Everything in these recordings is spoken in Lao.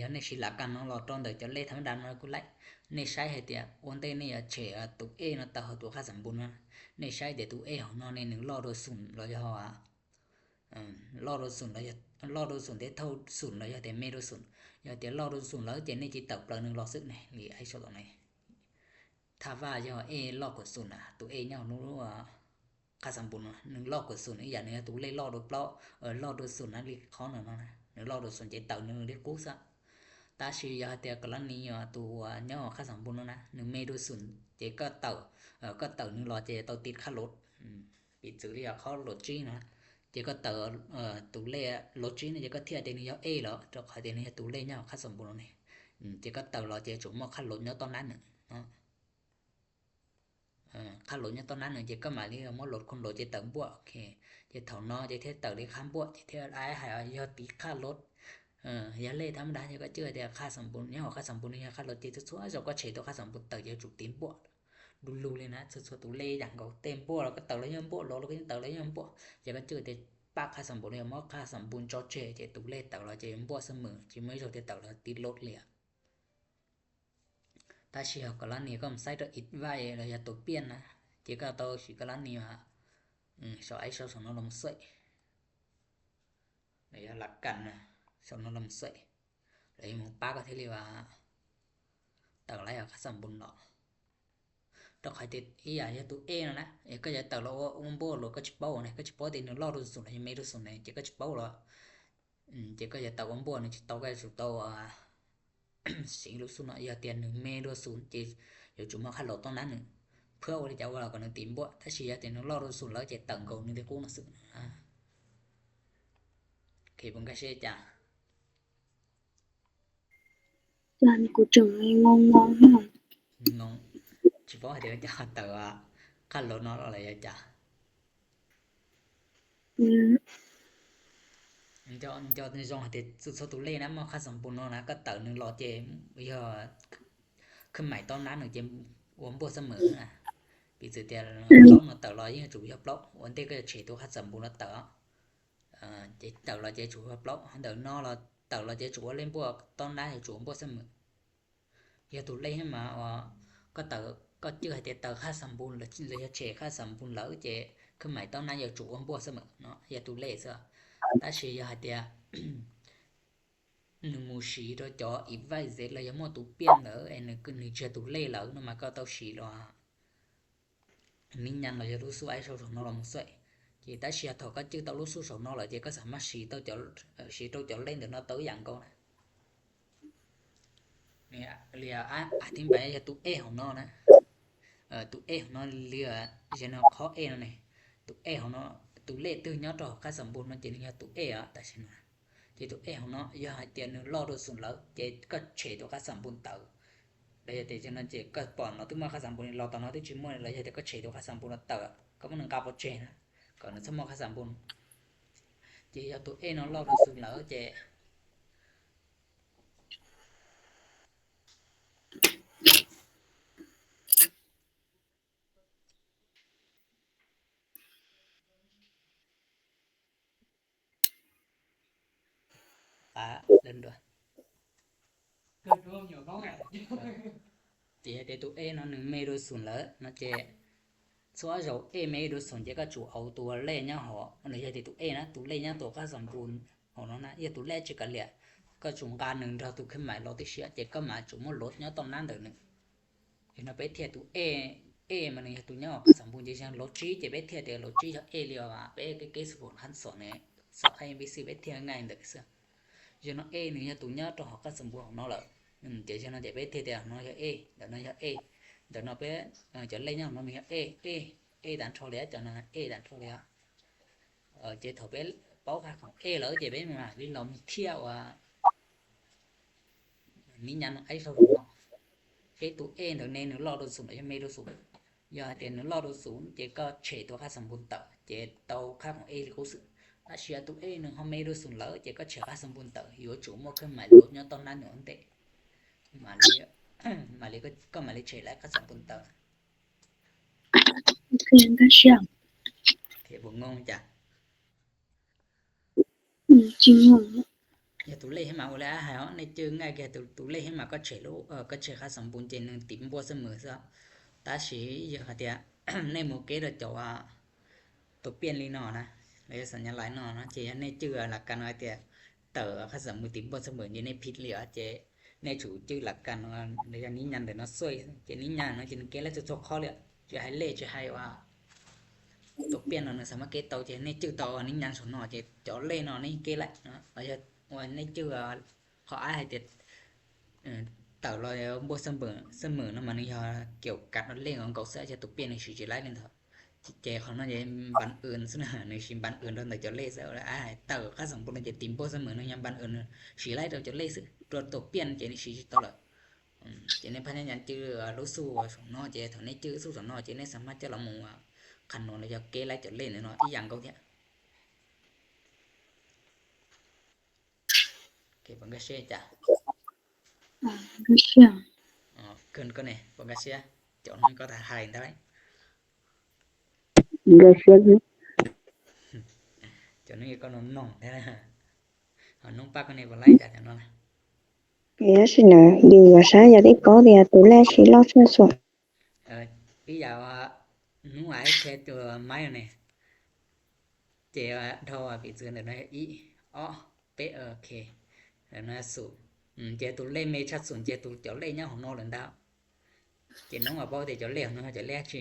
Nên chỉ là căn nó lo trong đời cho lê thấm đàn nó cũng lấy. Nên sai hay tiệt, ổn tê nên là chế, à, tụ ê nó tao hợp tụ khá sẵn bùn nó. Nên sai để tụ ê họ nó nên nướng lo đồ sụn, lo cho họ, à. Ờ, lo đồ sụn, lo cho, lo đồ sụn để thâu sụn, lo cho để mê đồ sụn. Cho để lo đồ sụn, lo chế nên chỉ tập là nướng lo sức này, thì ai số này. Tha va yo ê lo của sụn à, tụ ê nhau nó, à, ຄ່າສຳບູນເນາະ ໜຶ່ງລອກກວດສູນ ອີກຢ່າງໜຶ່ງ ຕູເລກລອກໂດຍເປົ່າ ເອີ ລອກໂດຍສູນນັ້ນ ລີຄອນເນາະ ໜຶ່ງລອກໂດຍສູນ ເຈເຕີາໜຶ່ງ ເລກກູສະ ຕາຊີຢາເຕຍ ກໍລະນີ ອາ ຕູ ຍໍ ຄ່າສຳບູນເນາະ ໜຶ່ງເມໂດຍສູນ ເຈກໍເຕີາ ເອີ ກໍເຕີາໜຶ່ງລອກ ເຈເຕີາຕິດຄ່າລົດ ອືມ ປິດຈື່ລຽກເຂົາລົດຈີນະ ເຈກໍເຕີາ ເອີ ຕູເລກລົດຈີນ ເຈກໍທຽບເຕັງໜຶ່ງ ຍອດເອລະ ຈອກຂອຍເຕັງໜຶ່ງ ຍອດຕູເລກຍອດຄ່າສຳບູນເນາະ ອືມ ເຈກໍເຕີາລອກ ເຈຈູມມອບຄ່າລົດຍອດຕອນນັ້ນເນາະ. ເອີ ຄ່າລົດຍາມຕອນນັ້ນເນາະ ເຈກໍມາເລີຍ ມໍລົດຄົນລົດ ເຈເຕີາບວກ ໂອເຄ ເຈເຖົ້ານ້ອຍ ເຈເທເຕີາເລຂາບວກ ເຈເທອາຍຫາຍ ເອົາຍອດຕິດຄ່າລົດ ເອີ ຢາເລທຳມະດາ ເຈກໍຈື່ແຕ່ຄ່າສຳບູນ ຍາມເອົາຄ່າສຳບູນ ຍາຄ່າລົດ ເຈຊວຍໆ ເຈົ້າກໍເຊໂຕຄ່າສຳບູນ ເຕີາເຈົ້າຈູຕິນບວກ ດູລູເລີຍນະ ຊວຍໆ ຕູເລກຫຍັງກໍເຕັມບວກ ແລ້ວກໍເຕີາແລ້ວຍາມບວກ ລົດແລ້ວກໍຍັງເຕີາແລ້ວຍາມບວກ ເຈກໍຈື່ແຕ່ປາກຄ່າສຳບູນ ຍາມເອົາຄ່າສຳບູນ ເຈາະເຈ ເຈຕູເລກເຕີາແລ້ວ ເຈຍາມບວກສະເໝີ ເຈບໍ່ໃຫ້ເຈົ້າເຕະເຕີາແລ້ວຕິດລົດເລີຍ. ຕາຊີເຮົາກໍລະນີກໍໃຊ້ໂຕອິດໄວ້ ແລ້ວຢາໂຕປ່ຽນນະ ເຈກໍໂຕຊີກໍລະນີວ່າ ອືມ ຊາວໄອຊາວສອງນອນລຳສວຍ ແລ້ວຢາຫຼັກກັນນະ ສອງນອນລຳສວຍ ແລ້ວອີໝູປາກໍເທເລວ່າ ເຕີາໄລອາຄາສຳບຸນເນາະ ຕ້ອງໃຫ້ຕິດອີຢາ ຢາຕູເອນະ ເອກໍຢາເຕີາລະໂອອຸມໂບໂລກໍຊິໂປ້ນະ ກໍຊິໂປ້ຕິໜຶ່ງລອກດູສູນ ໃຫ້ເມດູສູນ ເຈກໍຊິໂປ້ລະ ອືມ ເຈກໍຢາເຕົາອຳບວນ ເຈເຕົາໄກສູເຕົາ ອາ ສິງລູກສູນເນາະ ຢາຕຽນໜຶ່ງເມໂດຍສູນ ເຈ ຢາຈູມມາຄັນໂລຕ້ອນນັ້ນ ເພື່ອໂອລິຈາວະລາກໍໜຶ່ງຕີມບວກ ຖ້າຊິຢາຕຽນໜຶ່ງລອກໂດຍສູນ ແລ້ວເຈເຕີງໂກໜຶ່ງເດກູນະ ອາ ໂອເຄ ເບິ່ງກະເຊຈາ ຈານ ກູເຈີງງົງງົງ ງົງ ຊິບອກໃຫ້ເດີ ຈາເຕີວ່າ ຄັນໂລນອນອອກແລ້ວ ຈາ ອືມ ເຈົ້າ ເຈົ້າຕ້ອງໃຫ້ຕິດສຸດໂຊຕູເລນະ ມາຄັນສຳປູນເນາະນະ ກໍເຕີໜຶ່ງລອເຈ ເອີ ຄືໝາຍຕ້ອງນາໜຶ່ງເຈ ອວມບວກສະເໝີນະ ປີເຕີເຕີລອນເຕີລອຍ ຍິງຈູຢອບລອກ ອວນເຕກໍເຊໂຕຄັນສຳປູນລອເຕີ ເອີ ເຈເຕີລອເຈຈູຢອບລອກ ເດີນອລອເຕີລອເຈຈູເຫຼັ້ນບວກ ຕ້ອງນາເຈຈູອວມບວກສະເໝີ ຍາຕູເລກມາ ກໍເຕີ ກໍຈື່ໃຫ້ແຕ່ເຕີຄ່າສຳບູນ ແລ້ວ ແລ້ວເຊຄ່າສຳບູນ ແລ້ວເຈ ຄືໝາຍຕ້ອງນານຢາກຈູອວມບວກສະເໝີເນາະ ຍາຕູເລກຊະ ຕາຊີຢາໃຫ້ແຕ່ ໜຶ່ງໝູຊີໂຕຈໍ ອີກໄວເຊັດ ແລ້ວຢາມໍຕູປ່ຽນເລີຍ ເອັນໜຶ່ງຄືໜຶ່ງເຊຕູເລກ ແລ້ວນຳມາກໍເຕົາຊີລອ ມີຫຍັງລາວຈະຮູ້ສູ່ໄອ້ຊາວສອງນອກລອງຊ່ວຍ ເຈຕາເຊຍເຖົ້າກໍຈື່ເຕົ້າຮູ້ສູ່ສອງນອກລາວ ເຈກໍສາມາດຊີ້ໂຕເຈົ້າ ເອີ ຊີ້ໂຕເຈົ້າເຫຼັ້ນເດີນອກໂຕຢ່າງກໍ ນີ້ລຽວອະ ອະທິບາຍຍາຕູເອຂອງນອກນະ ເອີ ຕູເອຂອງນອກລຽວ ເຈນອກຂໍເອນອກນີ້ ຕູເອຂອງນອກ ຕູເລກຕື້ຍອດຕໍ່ຄ່າສຳບູນນະ ເຈນອກຍາຕູເອອະ ຕາເຊຍນະ ເຈຕູເອຂອງເນາະ ຢາໃຫ້ຕຽນໜຶ່ງລອກໂດຍສູນແລ້ວ ເຈກໍເຊໂຕຄ່າສຳບູນເຕີ ແລ້ວເຈເຕເນາະ ເຈກໍປອນເນາະ ຕຶມາຄ່າສຳບູນລອກຕອນເນາະ ຕຶມຊິໝົດ ແລ້ວເຈກໍເຊໂຕຄ່າສຳບູນເຕີ ກໍມັນໜຶ່ງກາປອເຈນະ ກໍໜຶ່ງສະໝໍຄ່າສຳບູນ ເຈເອົາໂຕເອເນາະ ລອກໂດຍສູນແລ້ວເຈ ປາເດີນດ້ວຍ ເອີ ເຕ ເຕຕູເອເນາະ ໜຶ່ງເມໂດຍສູນແລ້ວເນາະ ເຈ ສ່ວນເຈົ້າເອເມໂດຍສູນ ເຈກໍຈູເອົາໂຕເລກຍາວເຮົາ ອັນນີ້ເຈເຕຕູເອນະ ໂຕເລກຍາວໂຕຄ່າສຳບູນ ເຮົາເນາະນະ ເອີ ໂຕແລກເຈກະເລຍ ກໍຈູການໜຶ່ງເທົ່າໂຕຂຶ້ນໝາຍໂລຕິເຊຍ ເຈກໍມາຈູໝົດໂລຍອດຕອນນັ້ນເດີໜຶ່ງ ເຫັນວ່າໄປທຽບໂຕເອ ເອມັນນີ້ໂຕຍອດສຳບູນ ເຈຈັ່ງໂລຈີ ເຈໄປທຽບແຕ່ໂລຈີ ເຈົ້າເອລຽວວ່າ ໄປເກ ເກສະໂປນຄັນສອນແນ່ ສອບໄອເອັມບີຊີ ໄປທຽບງ່າຍເດີເຊື່ອ ເຈົ້າເນາະ ເອນີ້ໂຕຍອດຕໍ່ເຮົາກໍສຳບູນເນາະລະ ອືມ ເຈເຈົ້າເນາະ ເຈໄປທຽບແຕ່ເນາະ ເຈົ້າເອ ດຽວເນາະ ເຈົ້າເອ ດຽວເນາະ ໄປ ເອີ ເຈົ້າເລຍເນາະ ເນາະ ມີເອ ເອ ເອ ດັນໂທລຽ ເຈົ້າເນາະ ເອ ດັນໂທລຽ ເອີ ເຈໂທໄປເປົ້າຄ່າຂອງເອ ແລ້ວເຈໄປມາລີລອມທຽບວ່າ ມີຫຍັງໄອໂຊເນາະ ເອໂຕເອໂຕເນໂຕລອກໂຕສູນ ເມໂຕສູນ ຍາເຕໂຕລອກໂຕສູນ ເຈກໍເຊໂຕຄ່າສຳບູນເຕີ ເຈເຕົາຄ່າຂອງເອລີໂກສຶ ອາເຊຍໂຕເອໜຶ່ງເຮົາເມໂຕສູນເລີຍ ເຈກໍເຊຄ່າສຳບູນເຕີ ຢູ່ຈູໝົດເຄື່ອງໝາຍລົບຍອດຕອນນັ້ນຢູ່ອັນເຕ ມາເລ ມາເລກໍ ກໍມາເລເຊແລ້ວຄ່າສຳບູນເຕີ ໂອເຄ ກໍເຊ ໂອເຄ ບໍ່ງົງຈ້ະ. ອືມ ຈິງຫວາ? Giờ tụi Lê hay mà ule ai hay ó, nê chư ngay kìa tụi, tụi Lê hay mà có trẻ lũ, ờ, có trẻ khá sòng bún chè nâng tìm bua sân mờ sao. Ta chỉ giờ hả tiệt, nê mù kế là chỗ à, tổ tiên li nọ nè, là giờ sẵn nhà lại nọ nè, chỉ nê chư là cần ai tiệt, tờ khá sòng bún tìm bua sân mờ như nê phít li ó, chế nê chủ chư là cần, ờ, để cho ní nhăn để nó xuôi, chế ní nhăn nó chỉ nâng kế là cho cho khó liệt, chỉ hay Lê, chỉ hay à. Tổ tiên nó, nó sao mà kế tàu chế nê chư tàu ní nhăn số nọ, chế chỗ Lê nó ní kế lại nó, là giờ Ôi, nê chư, à, họ ai hay tiệt, ừ, tàu lo bố sân mờ, sân mờ nó mà nó giờ kiểu cắt nó lên còn cậu sẽ cho tụi piên này sử chỉ lái lên thôi. Chế họ nó vậy bản ơn xứ nè, nó chỉ bản ơn đơn là cho lê sẽ là ai hay tàu khác dòng bố nó chế tìm bố sân mờ nó nhắm bản ơn nó chỉ lái đâu cho lê xứ, rồi tổ tiên chế nó chỉ tao lợi. Ừ, chế nên phải nhắn chư, à, lũ su, à, số nó chế thằng nê chư su số nó chế nên sắm mắt cho lòng mù, à, khăn nó là cho kế lái cho lê nữa nó ý rằng câu thiệt. Oke, pangasiah, Ca. Pangasiah. Ken kone, pangasiah. Chọn nó có thể hay đấy. Pangasiah. Chọn nó có nông nông thế là. Họ nông pa kone vào lấy Ca cho nó. Kìa xin nè, dù là sao giờ đi có thì tụi lê chỉ lo sao sao. Ờ, bây giờ, à, nú ai khe tua máy nè. Chế, à, thâu, à, ví dụ là nó i, o, p, ok. Là nó sụn. Ừ, chế tụi lê mê chắc sụn, chế tụi chó lê nhau không nó lần đó. Chế nó mà bao thì chó lê không nó chó lê chứ.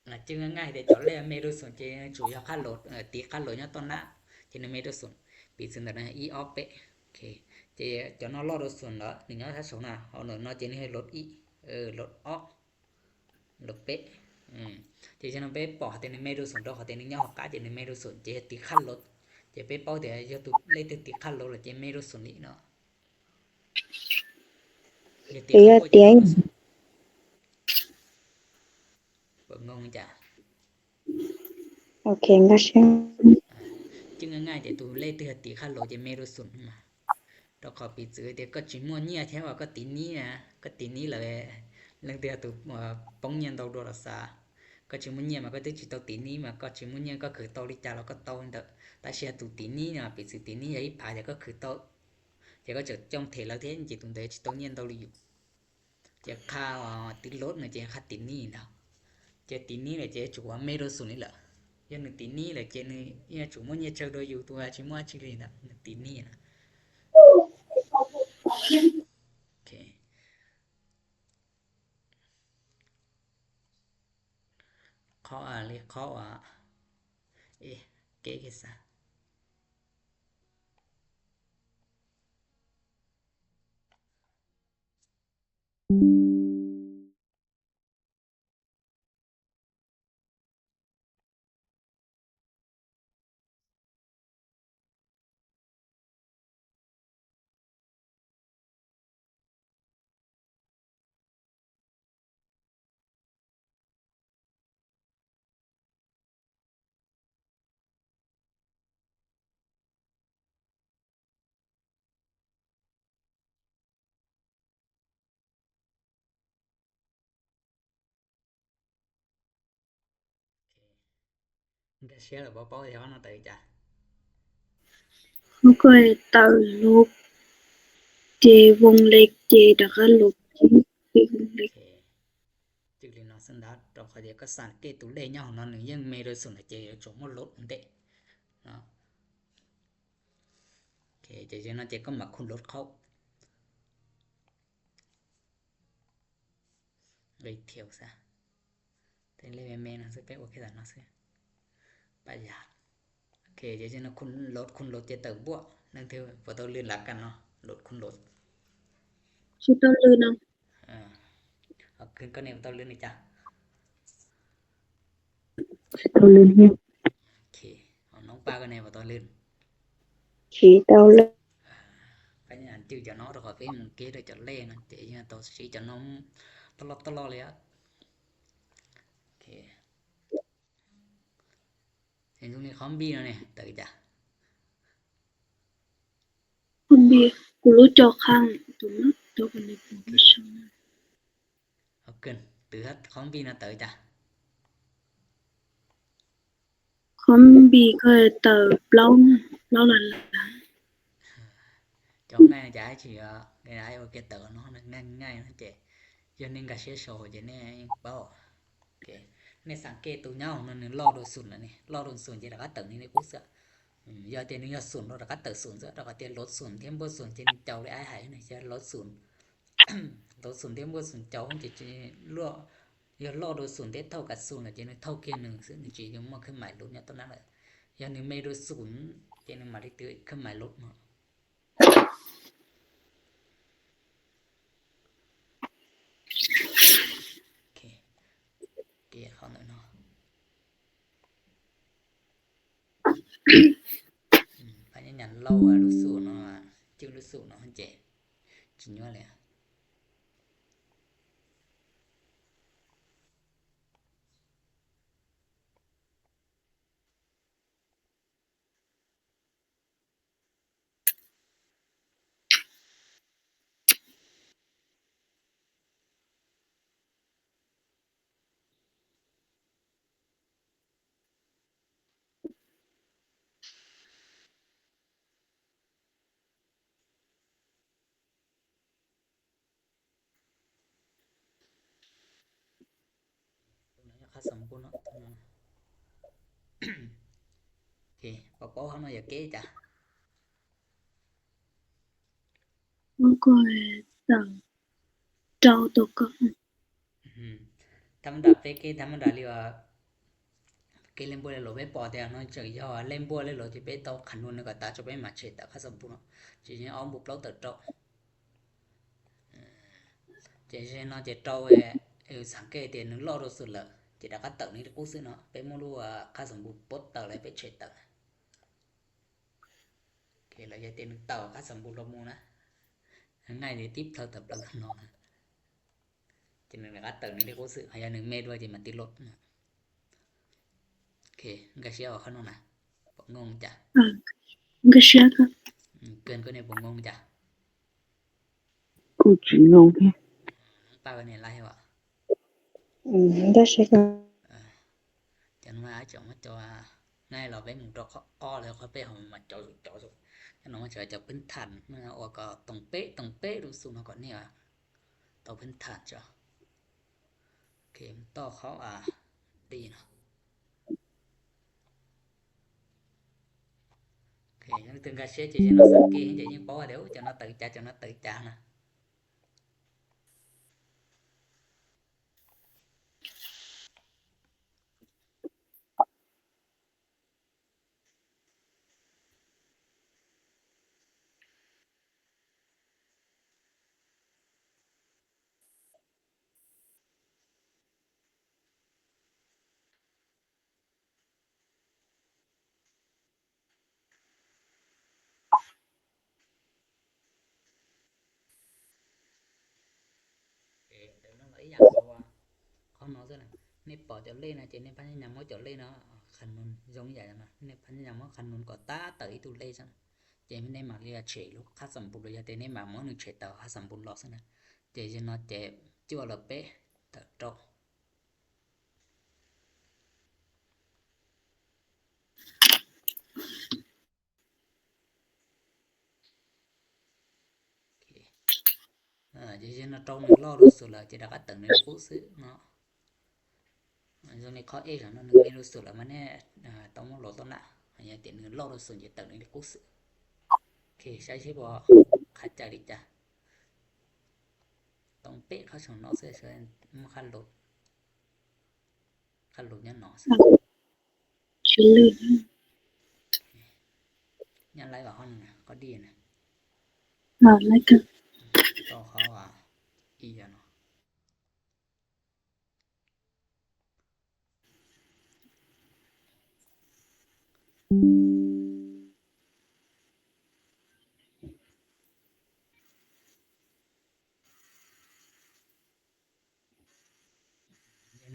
À, chứ ngay ngay thì chó lê mê đô sụn, chế chủ yếu khá lột, ờ, tí khá lột nhau tao nã. Chế nó mê đô sụn. Ví dụ là nó i, o, p. Ok. Chế cho nó lo đô sụn đó, đừng nhớ thắt số nào. Họ nó, nó chế nó hơi lột i, ờ, lột o. Lột p. Ừ. Chế cho nó p bỏ thì nó mê đô sụn đó, họ thì nó nhau họ cá chế nó mê đô sụn, chế tí khá lột. Chế p bỏ thì cho tụi lê thì tí khá lột là chế mê đô sụn đi nó. Thì tí khá lột. Bớt ngông chả. Ok, nggak sih. Chứ ngay ngay thì tụi lê thì tí khá lột chế mê đô sụn mà. Đó có ví dụ thì có chỉ mua nhia thế mà có tí ní nè, có tí ní là lần thì tụi, ờ, bóng nhia đâu đô là sao. Có chỉ mua nhia mà có tí chỉ tao tí ní mà có chỉ mua nhia có khử tao đi chả là có tao được. Ta sẽ tụi tí ní nè, ví dụ tí ní là ít phá thì có khử tao. Thì có chở trong thể là thế chỉ tụi đấy chỉ tao nhia tao đi. Cia kha, ơ, ti lôt nơ cia kha ti ni nơ. Cia ti ni lơ cia chu wa mê đô sủn ni lơ. Yua nơ ti ni lơ cia nơ, yua chu mô nhia chơ đô yu tu wa chi mô chi li nơ, nơ ti ni nơ. Ok. Khó à, li khó à. Ê, kê kê sa. Gah sia lơ bâ pô thì hô nó tơ chà. Hô coi tơ lục, chê vông lệch, chê đặc gah lục, chê vông lệch. Chư li nơ sân đa, trong khỏi dê có sản kê tủ lê nhau nó nưng yơng mê đôi sủn là chê chống một lốt ổn định. Nó. Ok, chê chê nó chê có mà khôn lốt khâu. Rơi thiểu xa. Tên lê mê mê nó sẽ pek ok là nó sẽ. Bà giả. Ok, chê chê nó khôn lốt, khôn lốt chê tơ bua. Nâng thư, bơ tơ lươn lạc căn nó. Lốt khôn lốt. Chê tơ lươn nó. Ờ. Ờ, cứ có niệm tao lươn đi chà. Tao lươn hiên. Ok. Ờ, nóng ba cái này mà tao lươn. Chỉ tao lươn. Ờ, cái nhà chữ cho nó rồi khỏi phím kế rồi cho lê nó. Chỉ cho tao chỉ cho nó tao lo, tao lo lê á. Ok. Thì lúc này khóm bi nó này, tự chà. Khóm bi, cú lú cho khang, tụi nó, tụi con này cũng biết sao. Hô kưn, từ hết khóm bi nó tới chà. Con bị cái tờ blog, blog là là ចុງ ນາຍ ຈະໃຫ້ ເຊື່ອ ງ່າຍໆ ໂອເຄ ເຕີເນາະ ງ່າຍໆ ເນາະ ເຈ ຢາໜຶ່ງ ກະເຊໂຊ ເຈ ແນ່ ເວົ້າ ໂອເຄ ໃນສັງເກດ ໂຕຍາວ ມັນລໍໂດນສູນ ລະນີ້ ລໍໂດນສູນ ເຈ ລະກະເຕີນີ້ ໃນກູເສືອ ອືມ ຢາເຕໜຶ່ງ ຢາສູນ ລະກະເຕີສູນ ເສືອ ລະກະເຕລົດສູນ ທຽມບົວສູນ ເຈ ເຈົ້າ ລະ ອ້າຍ ໃຫ້ ນີ້ ເຈ ລົດສູນ ລົດສູນ ທຽມບົວສູນ ເຈົ້າ ເຈ ເຈ ລໍ ຢາລໍໂດນສູນ ເທບເທົ່າກັບສູນ ລະ ເຈ ເທົ່າເກຍໜຶ່ງ ຊຶ່ງ ເຈ ຍັງບໍ່ເຄື່ອນໄໝ ລົດ ຍາໂຕນັ້ນ ລະ ຢາໜຶ່ງ ແມ່ນໂດນສູນ ເຈ ມາທີ່ເຕີ ເຄື່ອນໄໝ ລົດ ເນາະ. ໂອເຄ ເກຍເຂົ້າໜ້ອຍເນາະ ອືມ ພະຍາຍາມເລົ່າ ອາ ລູກສູນເນາະ ຈື່ລູກສູນເນາະ ເຈ ຈິງວ່າແຫຼະ. ຄ່າສົມບູນເນາະ ໂອເຄ ປະເປົາເຮົາເນາະ ຢ່າເກະຈ້ະ Có cái tờ trâu tôi có ອືມ ທຳມະດາເປເກ ທຳມະດາເລີຍວ່າ ເກເລ່ນບົວເລໂລເປປົແຕ່ເນາະ ຈະຢໍ່ເລ່ນບົວເລໂລທີ່ເປໂຕຄັນນຸນກໍຕາຈະເປມາເຊຕາຄ່າສົມບູນເນາະ ຈະຍັງອອມບຸບເລົ່າເຕີໂຕ ເຈເຊເນາະ ເຈໂຕເອ ເອ ສັງເກດເຕໜຶ່ງລໍໂດສຸດເລີຍ ເຈດາກະເຕີນີ້ກູຊຶເນາະ ເປໝູດູວ່າຄ່າສົມບູນປົດເຕີແລະເປເຊເຕີ ໂອເຄ ລະຢາເຕໜຶ່ງເຕົາຄ່າສົມບູນລົບໝູນະ ງ່າຍເດ ຕິບເທົ່າເຕີເປີເນາະ ເຈໜຶ່ງລະກະເຕີນີ້ເດກູຊຶ ໃຫ້ຢາໜຶ່ງເມດວ່າເຈມາຕິດລົດເນາະ ໂອເຄ ມັນກະເຊອອກຂ້າງນອກນະ ບໍ່ງົງຈ້ະ ອືມ ມັນກະເຊກະ ອືມ ເກີນກວ່ານີ້ບໍ່ງົງຈ້ະ ກູຈີງົງແທ້ ປາກໄວ້ໃນໄລວະ ອືມ ໄດ້ເຊກະ ເອີ ຈັນວ່າຈອມາຈໍວ່າ ນາຍລາວໄປໝູ່ດອກເຄາະ ເລາຄ່ອຍໄປເຮົາມາຈໍ ຈໍ ຈັນວ່າຈອມາຈໍພື້ນຖານ ເມື່ອອອກກໍຕົງເປະ ຕົງເປະ ລູກສູນເຮົາກໍນີ້ວ່າ ຕໍ່ພື້ນຖານຈ້ະ ໂອເຄ ຕໍ່ເຂົ້າ ອາ ດີເນາະ ໂອເຄ ຍັງຕຶງກາເຊ ເຈເຈເນາະ ສັງເກດ ເຈຍິງເປົາວ່າ ດຽວຈະນອດເຕີຈາ ຈະນອດເຕີຈານະ ເອີ ແຕ່ວ່າອີ່ຫຍັງ ເພາະວ່າ ເຂົາເນາະ ເນບປອດຈະເລນະ ເຈເນບພະຍາຍາມເອົາຈະເລນະ ຄັນມັນຍົງໃຫຍ່ນະ ເນບພະຍາຍາມເອົາຄັນນຸນກໍຕາເຕີອີ່ຕູເລຊັ້ນ ເຈເນບມາເລຍເຊໂລ ຄ່າສົມບູນໂລຍາ ເຕເນບມາເນຶ່ງເຊເຕີ ຄ່າສົມບູນລອກຊັ້ນນະ ເຈເນາະ ເຈຈົວລະເປ ເຕີໂຕ ໂອເຄ ເອີ ເຈເນາະ ຕອງໜຶ່ງລໍໂດສຸດລະ ເຈດາກະເຕີໜຶ່ງກູຊຶເນາະ ອັນນີ້ຂໍ້ເອກເນາະ ໜຶ່ງເມໂດສຸດລະ ມາແນ່ ອາ ຕອງໂມໂລໂຕນະ ອັນນີ້ເຕັມໜຶ່ງລໍໂດສຸດ ເຈເຕີໜຶ່ງກູຊຶ ໂອເຄ ໃຊ້ຊິບໍ່ ຂັດໃຈດີຈ້ະ ຕ້ອງເປະເຂົ້າສອງນອກເຊື່ອໆ ມາຂັດລົດ ຂັດລົດຍາມໜໍ ສະເລີຍ ຍາມໄລວ່າເຮົານີ້ນະ ກໍດີນະ ອາ ໄລກະ ຕໍ່ເຂົາວ່າ ອີຍາເນາະ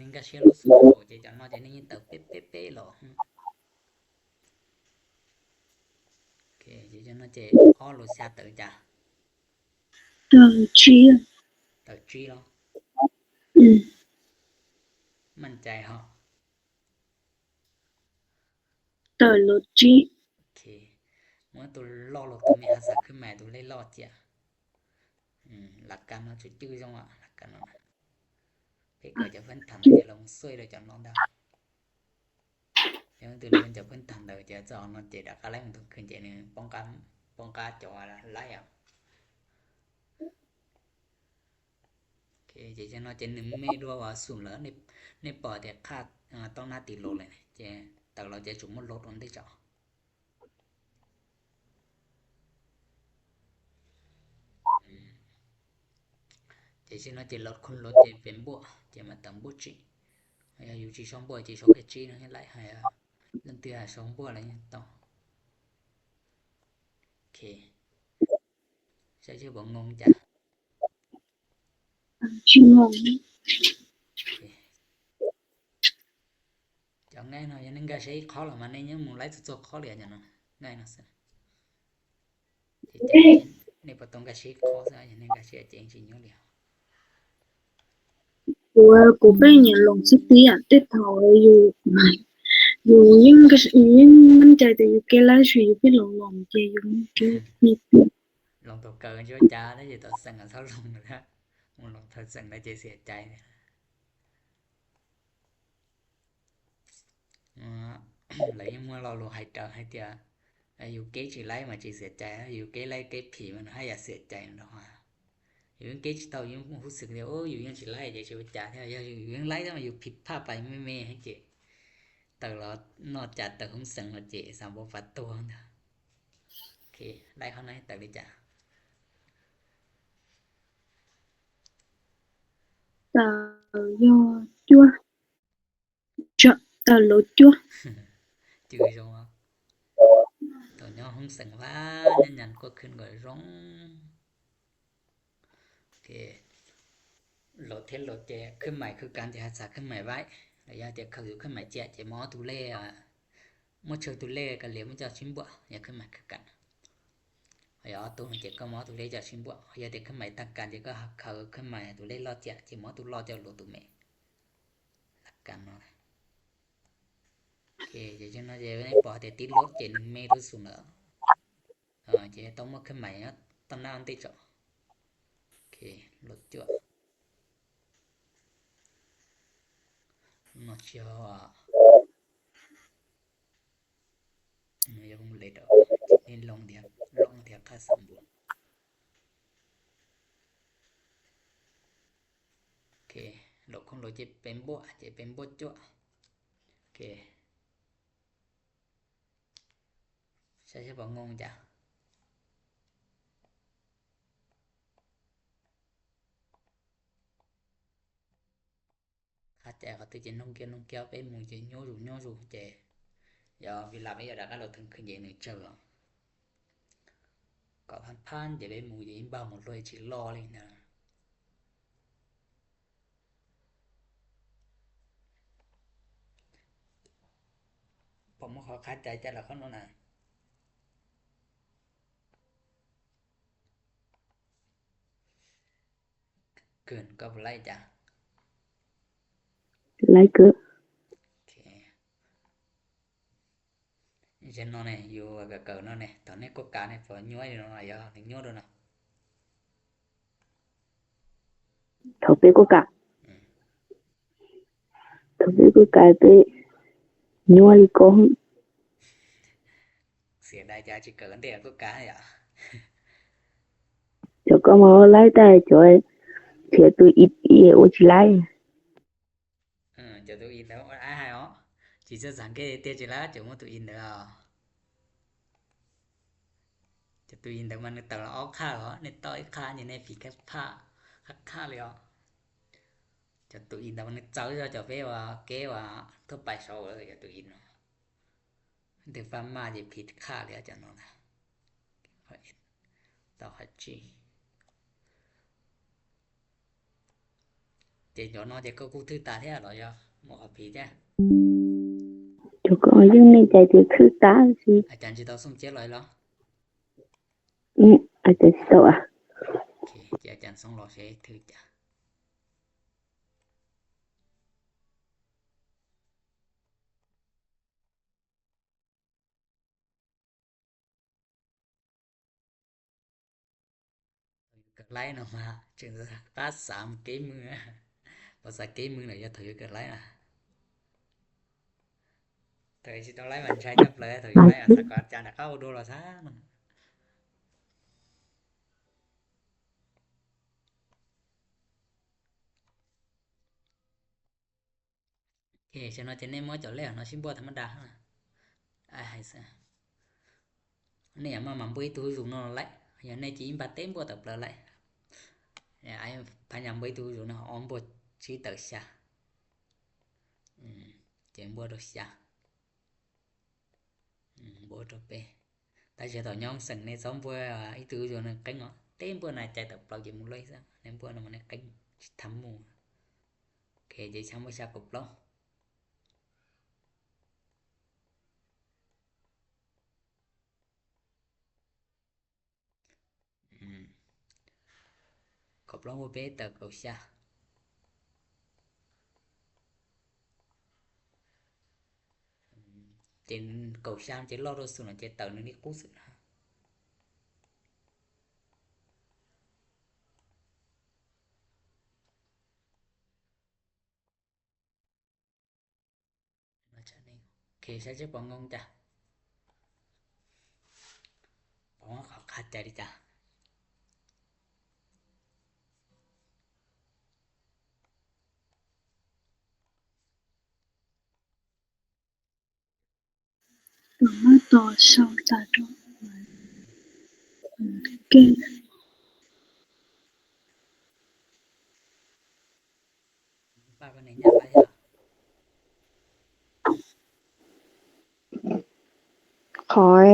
Ning ka sia lu su, ê, ê, ê, lo. Ê, ê, ê, ê, lo. Ê, ê, ê, ê, lo, ê, ê. Tờ chi. Tờ chi lo. Ừ. Mình chạy hả? ເຕີໂລຈິ. ໂອເຄ ເມື່ອໂຕລອກໂລໂຕເມຫາສາຂຶ້ນມາໂຕເລລອກເຈຍ. ອືມ ຫຼັກການເນາະ ຈື່ໆ ຈັງຫວະຫຼັກການເນາະ ເພກເກີດຈາກພື້ນຖານເຈ ລອງຊ່ວຍໂດຍຈາກນ້ອງດາວ ຍັງຕື່ມເປັນຈາກພື້ນຖານເດີ ເຈຈອງເນາະ ເຈດາກາໄລຂອງຕົນຂຶ້ນເຈໜຶ່ງ ປ້ອງກັນ ປ້ອງກັນຈອໄລອະ. ໂອເຄ ເຈຈະເນາະ ເຈໜຶ່ງເມດວວ່າສູນເລີຍ ໃນ ໃນປອດເຈຂາດ ອາ ຕ້ອງໜ້າຕີໂລເລີຍ ເຈເຕີໂລເຈສົມມຸດລົດອັນເດເຈົ້າ. ເຈຊິເນາະ ເຈລົດຄູນລົດ ເຈເປັນບວກ ເຈມາເຕີມບວກຈີ ໃຫ້ຢູ່ຈີສອງບວກ ເຈຊອກເອັດຈີເນາະ ໃຫ້ໄລ່ ໃຫ້ເລື່ອນເທື່ອສອງບວກ ແລ້ວຍັງຕໍ່. ໂອເຄ ໃຊ້ຊື່ບໍ່ງົງຈ້ະ. ຊິງົງ ເຈົ້າງ່າຍເນາະ ຍັງໜຶ່ງກະໃຊ້ຄໍລະ ມາໃນຍັງໝູ່ໄລ່ຕົວຄໍເລີຍ ຈັ່ງນັ້ນງ່າຍເນາະ ໃນປະຕົງກະໃຊ້ຄໍຊະ ຍັງໜຶ່ງກະໃຊ້ເຈັງຊິຍົງເລີຍ. ໂອ້ຍ ກູເບິ່ງຫຍັງລົງສະຕິອະ ແຕ່ເທົ່າຢູ່ ຢູ່ຍິ່ງກະ ຍິ່ງໝັ້ນໃຈ ແຕ່ຢູ່ເກໄລຊິຢູ່ເປັນຫຼອງໆ ເຈຢູ່ເກມີ ລອງຕົວເກີນຢູ່ຈ້າ ແລ້ວຢູ່ຕົວເສັງກະເຊົາລົງແລ້ວ ມັນລອງຕົວເສັງແລ້ວເຈເສຍໃຈ. ອາ ແລ້ວຍັງມາລໍລົມຫາຍໃຈໃຫ້ເທື່ອ ອາ ຢູ່ເກຊິໄລ່ມາເຈເສຍໃຈ ຢູ່ເກໄລ່ເກຜີມັນໃຫ້ຢ່າເສຍໃຈນຳດອກ ຢູ່ເກຊິເຕົາ ຢູ່ຮູ້ສຶກເດ ໂອ້ ຢູ່ຍັງຊິໄລ່ເຈຊິວ່າຈາແທ້ ຢູ່ຍັງໄລ່ ແຕ່ວ່າຢູ່ຜິດພາດໄປແມ່ໆ ໃຫ້ເຈເຕີລອດນອກຈາກເຕີຫົງເສັງລະເຈສາມບໍ່ປາດຕົວ. ໂອເຄ ໄລ່ເຂົ້າໃນເຕີເລີຍຈ້າ. ເຕີຢໍຈົວ ເຕີໂລຈົວ ຈື່ຢູ່ ເຕີຫຍໍຫົງເສັງຫວານ ຍັນກວດຂຶ້ນກວດລົງ. ໂອເຄ ໂລເທດໂລເຈ ເຄື່ອນໄໝຄືກັນ ເຈຮັກສາເຄື່ອນໄໝໄວ້ ລະຢ່າເຈເຂົ້າສູ່ເຄື່ອນໄໝເຈ ເຈມໍເອົາໂຕເລ ອາ ໝົດເຊີງໂຕເລກະເລມາຈາກຊິມບວກ ຢ່າເຄື່ອນໄໝຄືກັນ ລະຢ່າເອົາໂຕເຈກະມໍເອົາໂຕເລຈາກຊິມບວກ ຢ່າເຈເຄື່ອນໄໝຕ່າງກັນ ເຈກະເຂົ້າເຄື່ອນໄໝໂຕເລລອດເຈ ເຈມໍໂຕລອດຈາກໂລໂຕເມ ຫຼັກການເນາະ. ໂອເຄ ເຈຈຶ່ງເນາະ ເຈໃນປອດເຈຕິດລົດ ເຈໜຶ່ງເມໂດຍສູນເນາະ ເອີ ເຈຕ້ອງໝົດເຄື່ອນໄໝເນາະ ຕຳນານຕິດເຈາະ. ໂອເຄ ລົດຈົວ ນອດເຊຍ ອືມ ຍັງບໍ່ເລັດດອກ ເນັ້ນລົງດຽວ ລົງດຽວຄ່າສຳບວນ. ໂອເຄ ລົບຂອງໂລເຈເປັນບວກ ເຈເປັນບວກຈົວ. ໂອເຄ ໃຊ້ສະເພາະງົງຈ້າ. ຄາໃຈເຂົາຕື່ເຈນຸ່ງກ້ຽວນຸ່ງກ້ຽວ ເປັນໝູເຈໂຍສູໂຍສູເຈ ຢາເວລາໄປຢາດາກາໂລເທິງຂຶ້ນເຈໜຶ່ງເຈີ ກໍຜ່ານໆ ເຈເປັນໝູເຈອີ່ມບ່າວໝົດລວຍຊິຫຼໍ່ເລີຍນະ. ປະໂມດເຂົາຄາໃຈແຕ່ລະຄົນໂລດນະ. ເກີນກໍບໍ່ໄລ່ຈ້າ. ໄລ່ເກີນ. ໂອເຄ ເຊັ່ນເນາະນີ້ ຢູ່ກະເກີນເນາະນີ້ ຕອນນີ້ກົດການີ້ພໍຍ້ວຍເນາະ ຢ່າຍ້ວຍໂດນນະ. ເຂົາເປັນກົດກາ ອືມ ເຂົາເປັນກົດກາເປັນຍ້ວຍອີກອງ. ເສຍດາຍຈາຈິເກີນເດກົດກາຫາ. ເຈົ້າກໍມາໄລ່ຕາຍຈອຍ ເສຍຕູອິດອີໂອຈິໄລ. ເອີ ເຈົ້າຕູອິນເດີ ອ້າຍຫາຍອໍ ຈິເຈົ້າສັງເກດເຕຈິລາ ເຈົ້າໝົດຕູອິນເດີ. ເຈົ້າຕູອິນເດີ ມັນເຕີລະອອກຂາວ ໃນຕໍ່ອີກຂາ ຢູ່ໃນຜີແຄບຂາ ຄັກຂາເລີຍ. ເຈົ້າຕູອິນເດີ ມັນເຈົ້າ ເຈົ້າເປວ່າເກວ່າທົ່ວໄປເຊົາເອີ ເຈົ້າຕູອິນ. ເດີຟາມາເຈຜິດຂາເລີຍອາຈານເນາະ ເຈົ້າເອັດ ຕໍ່ຂະຈີ ເຈໂຈເນາະ ເຈກໍກູຖືຕາແທ້ເນາະ ເຈົ້າໝໍຂະຜີແທ້. ເຈົ້າກໍຍັງໃນໃຈເຈຄືຕາຊິ ອາຈານຊິຕໍ່ຊຸມເຈັດຮ້ອຍເນາະ. ອືມ ອາຈານຊິຕໍ່ອະ ໂອເຄ ເຈອາຈານສອງຮ້ອຍເຊຖືຈ້າ. ໄລເນາະ ມາເຈີສະຕາສາມເກມມື ພາສາເກມມືນະ ຢ່າຖອຍເກີນໄລນະ ຖອຍຊິຕ້ອງໄລມັນໃຊ້ຈັບເລີຍ ຖອຍໄລສະກອດຈານເຂົ້າໂດລະຊານະ. ເຄ ເຊິ່ງເຮົາຈະແນມມອດຈົນແລ້ວເນາະ ຊິບໍ່ທຳມະດານະ ອາໄຮຊະ ເນມາ ມາເບິ່ງອີກໂຕຢູ່ເນາະ ໄລ ຢ່າແນຈິງບາເຕັມບໍ່ຕະເປີໄລ ອາໄອພະຍາຍາມເບິ່ງອີກໂຕຢູ່ເນາະ ອອມບໍ່ຊິເຕີຊາ ອືມ ເຈັງບໍ່ໂຕຊາ ອືມ ບໍ່ໂຕເປ ຕາເຊຕອນຍອງເຊິ່ງໃນຊອມເພື່ອອີກໂຕຢູ່ເນາະ ເກັ່ງເນາະ ເຕັມບໍ່ນາໃຈຕະເປີເກັບໝົດເລີຍຊະ ໃນບໍ່ນຳໃນເກັ່ງທຳໝູ່ ເຄ ເຈຊາບໍ່ຊາກໍບລອກ ອືມ ຂອບລອງບໍ່ເປັນຕາເກົາຊາ ອືມ ເຈັນເກົາຊາ ເຈັນລອກໂຕສູນ ເຈັນເຕີໜຶ່ງນີ້ກູສະນະ. ໂອເຄ ໃຊ້ເຈົ້າປອງງົງຈ້ະ ປອງຂອງຂາດໃຈເດ້ຈ້ະ. ປອງມາຕໍ່ຊ່ອງຕາດອກໄມ້ ເກັ່ງ. ຂ້ອຍ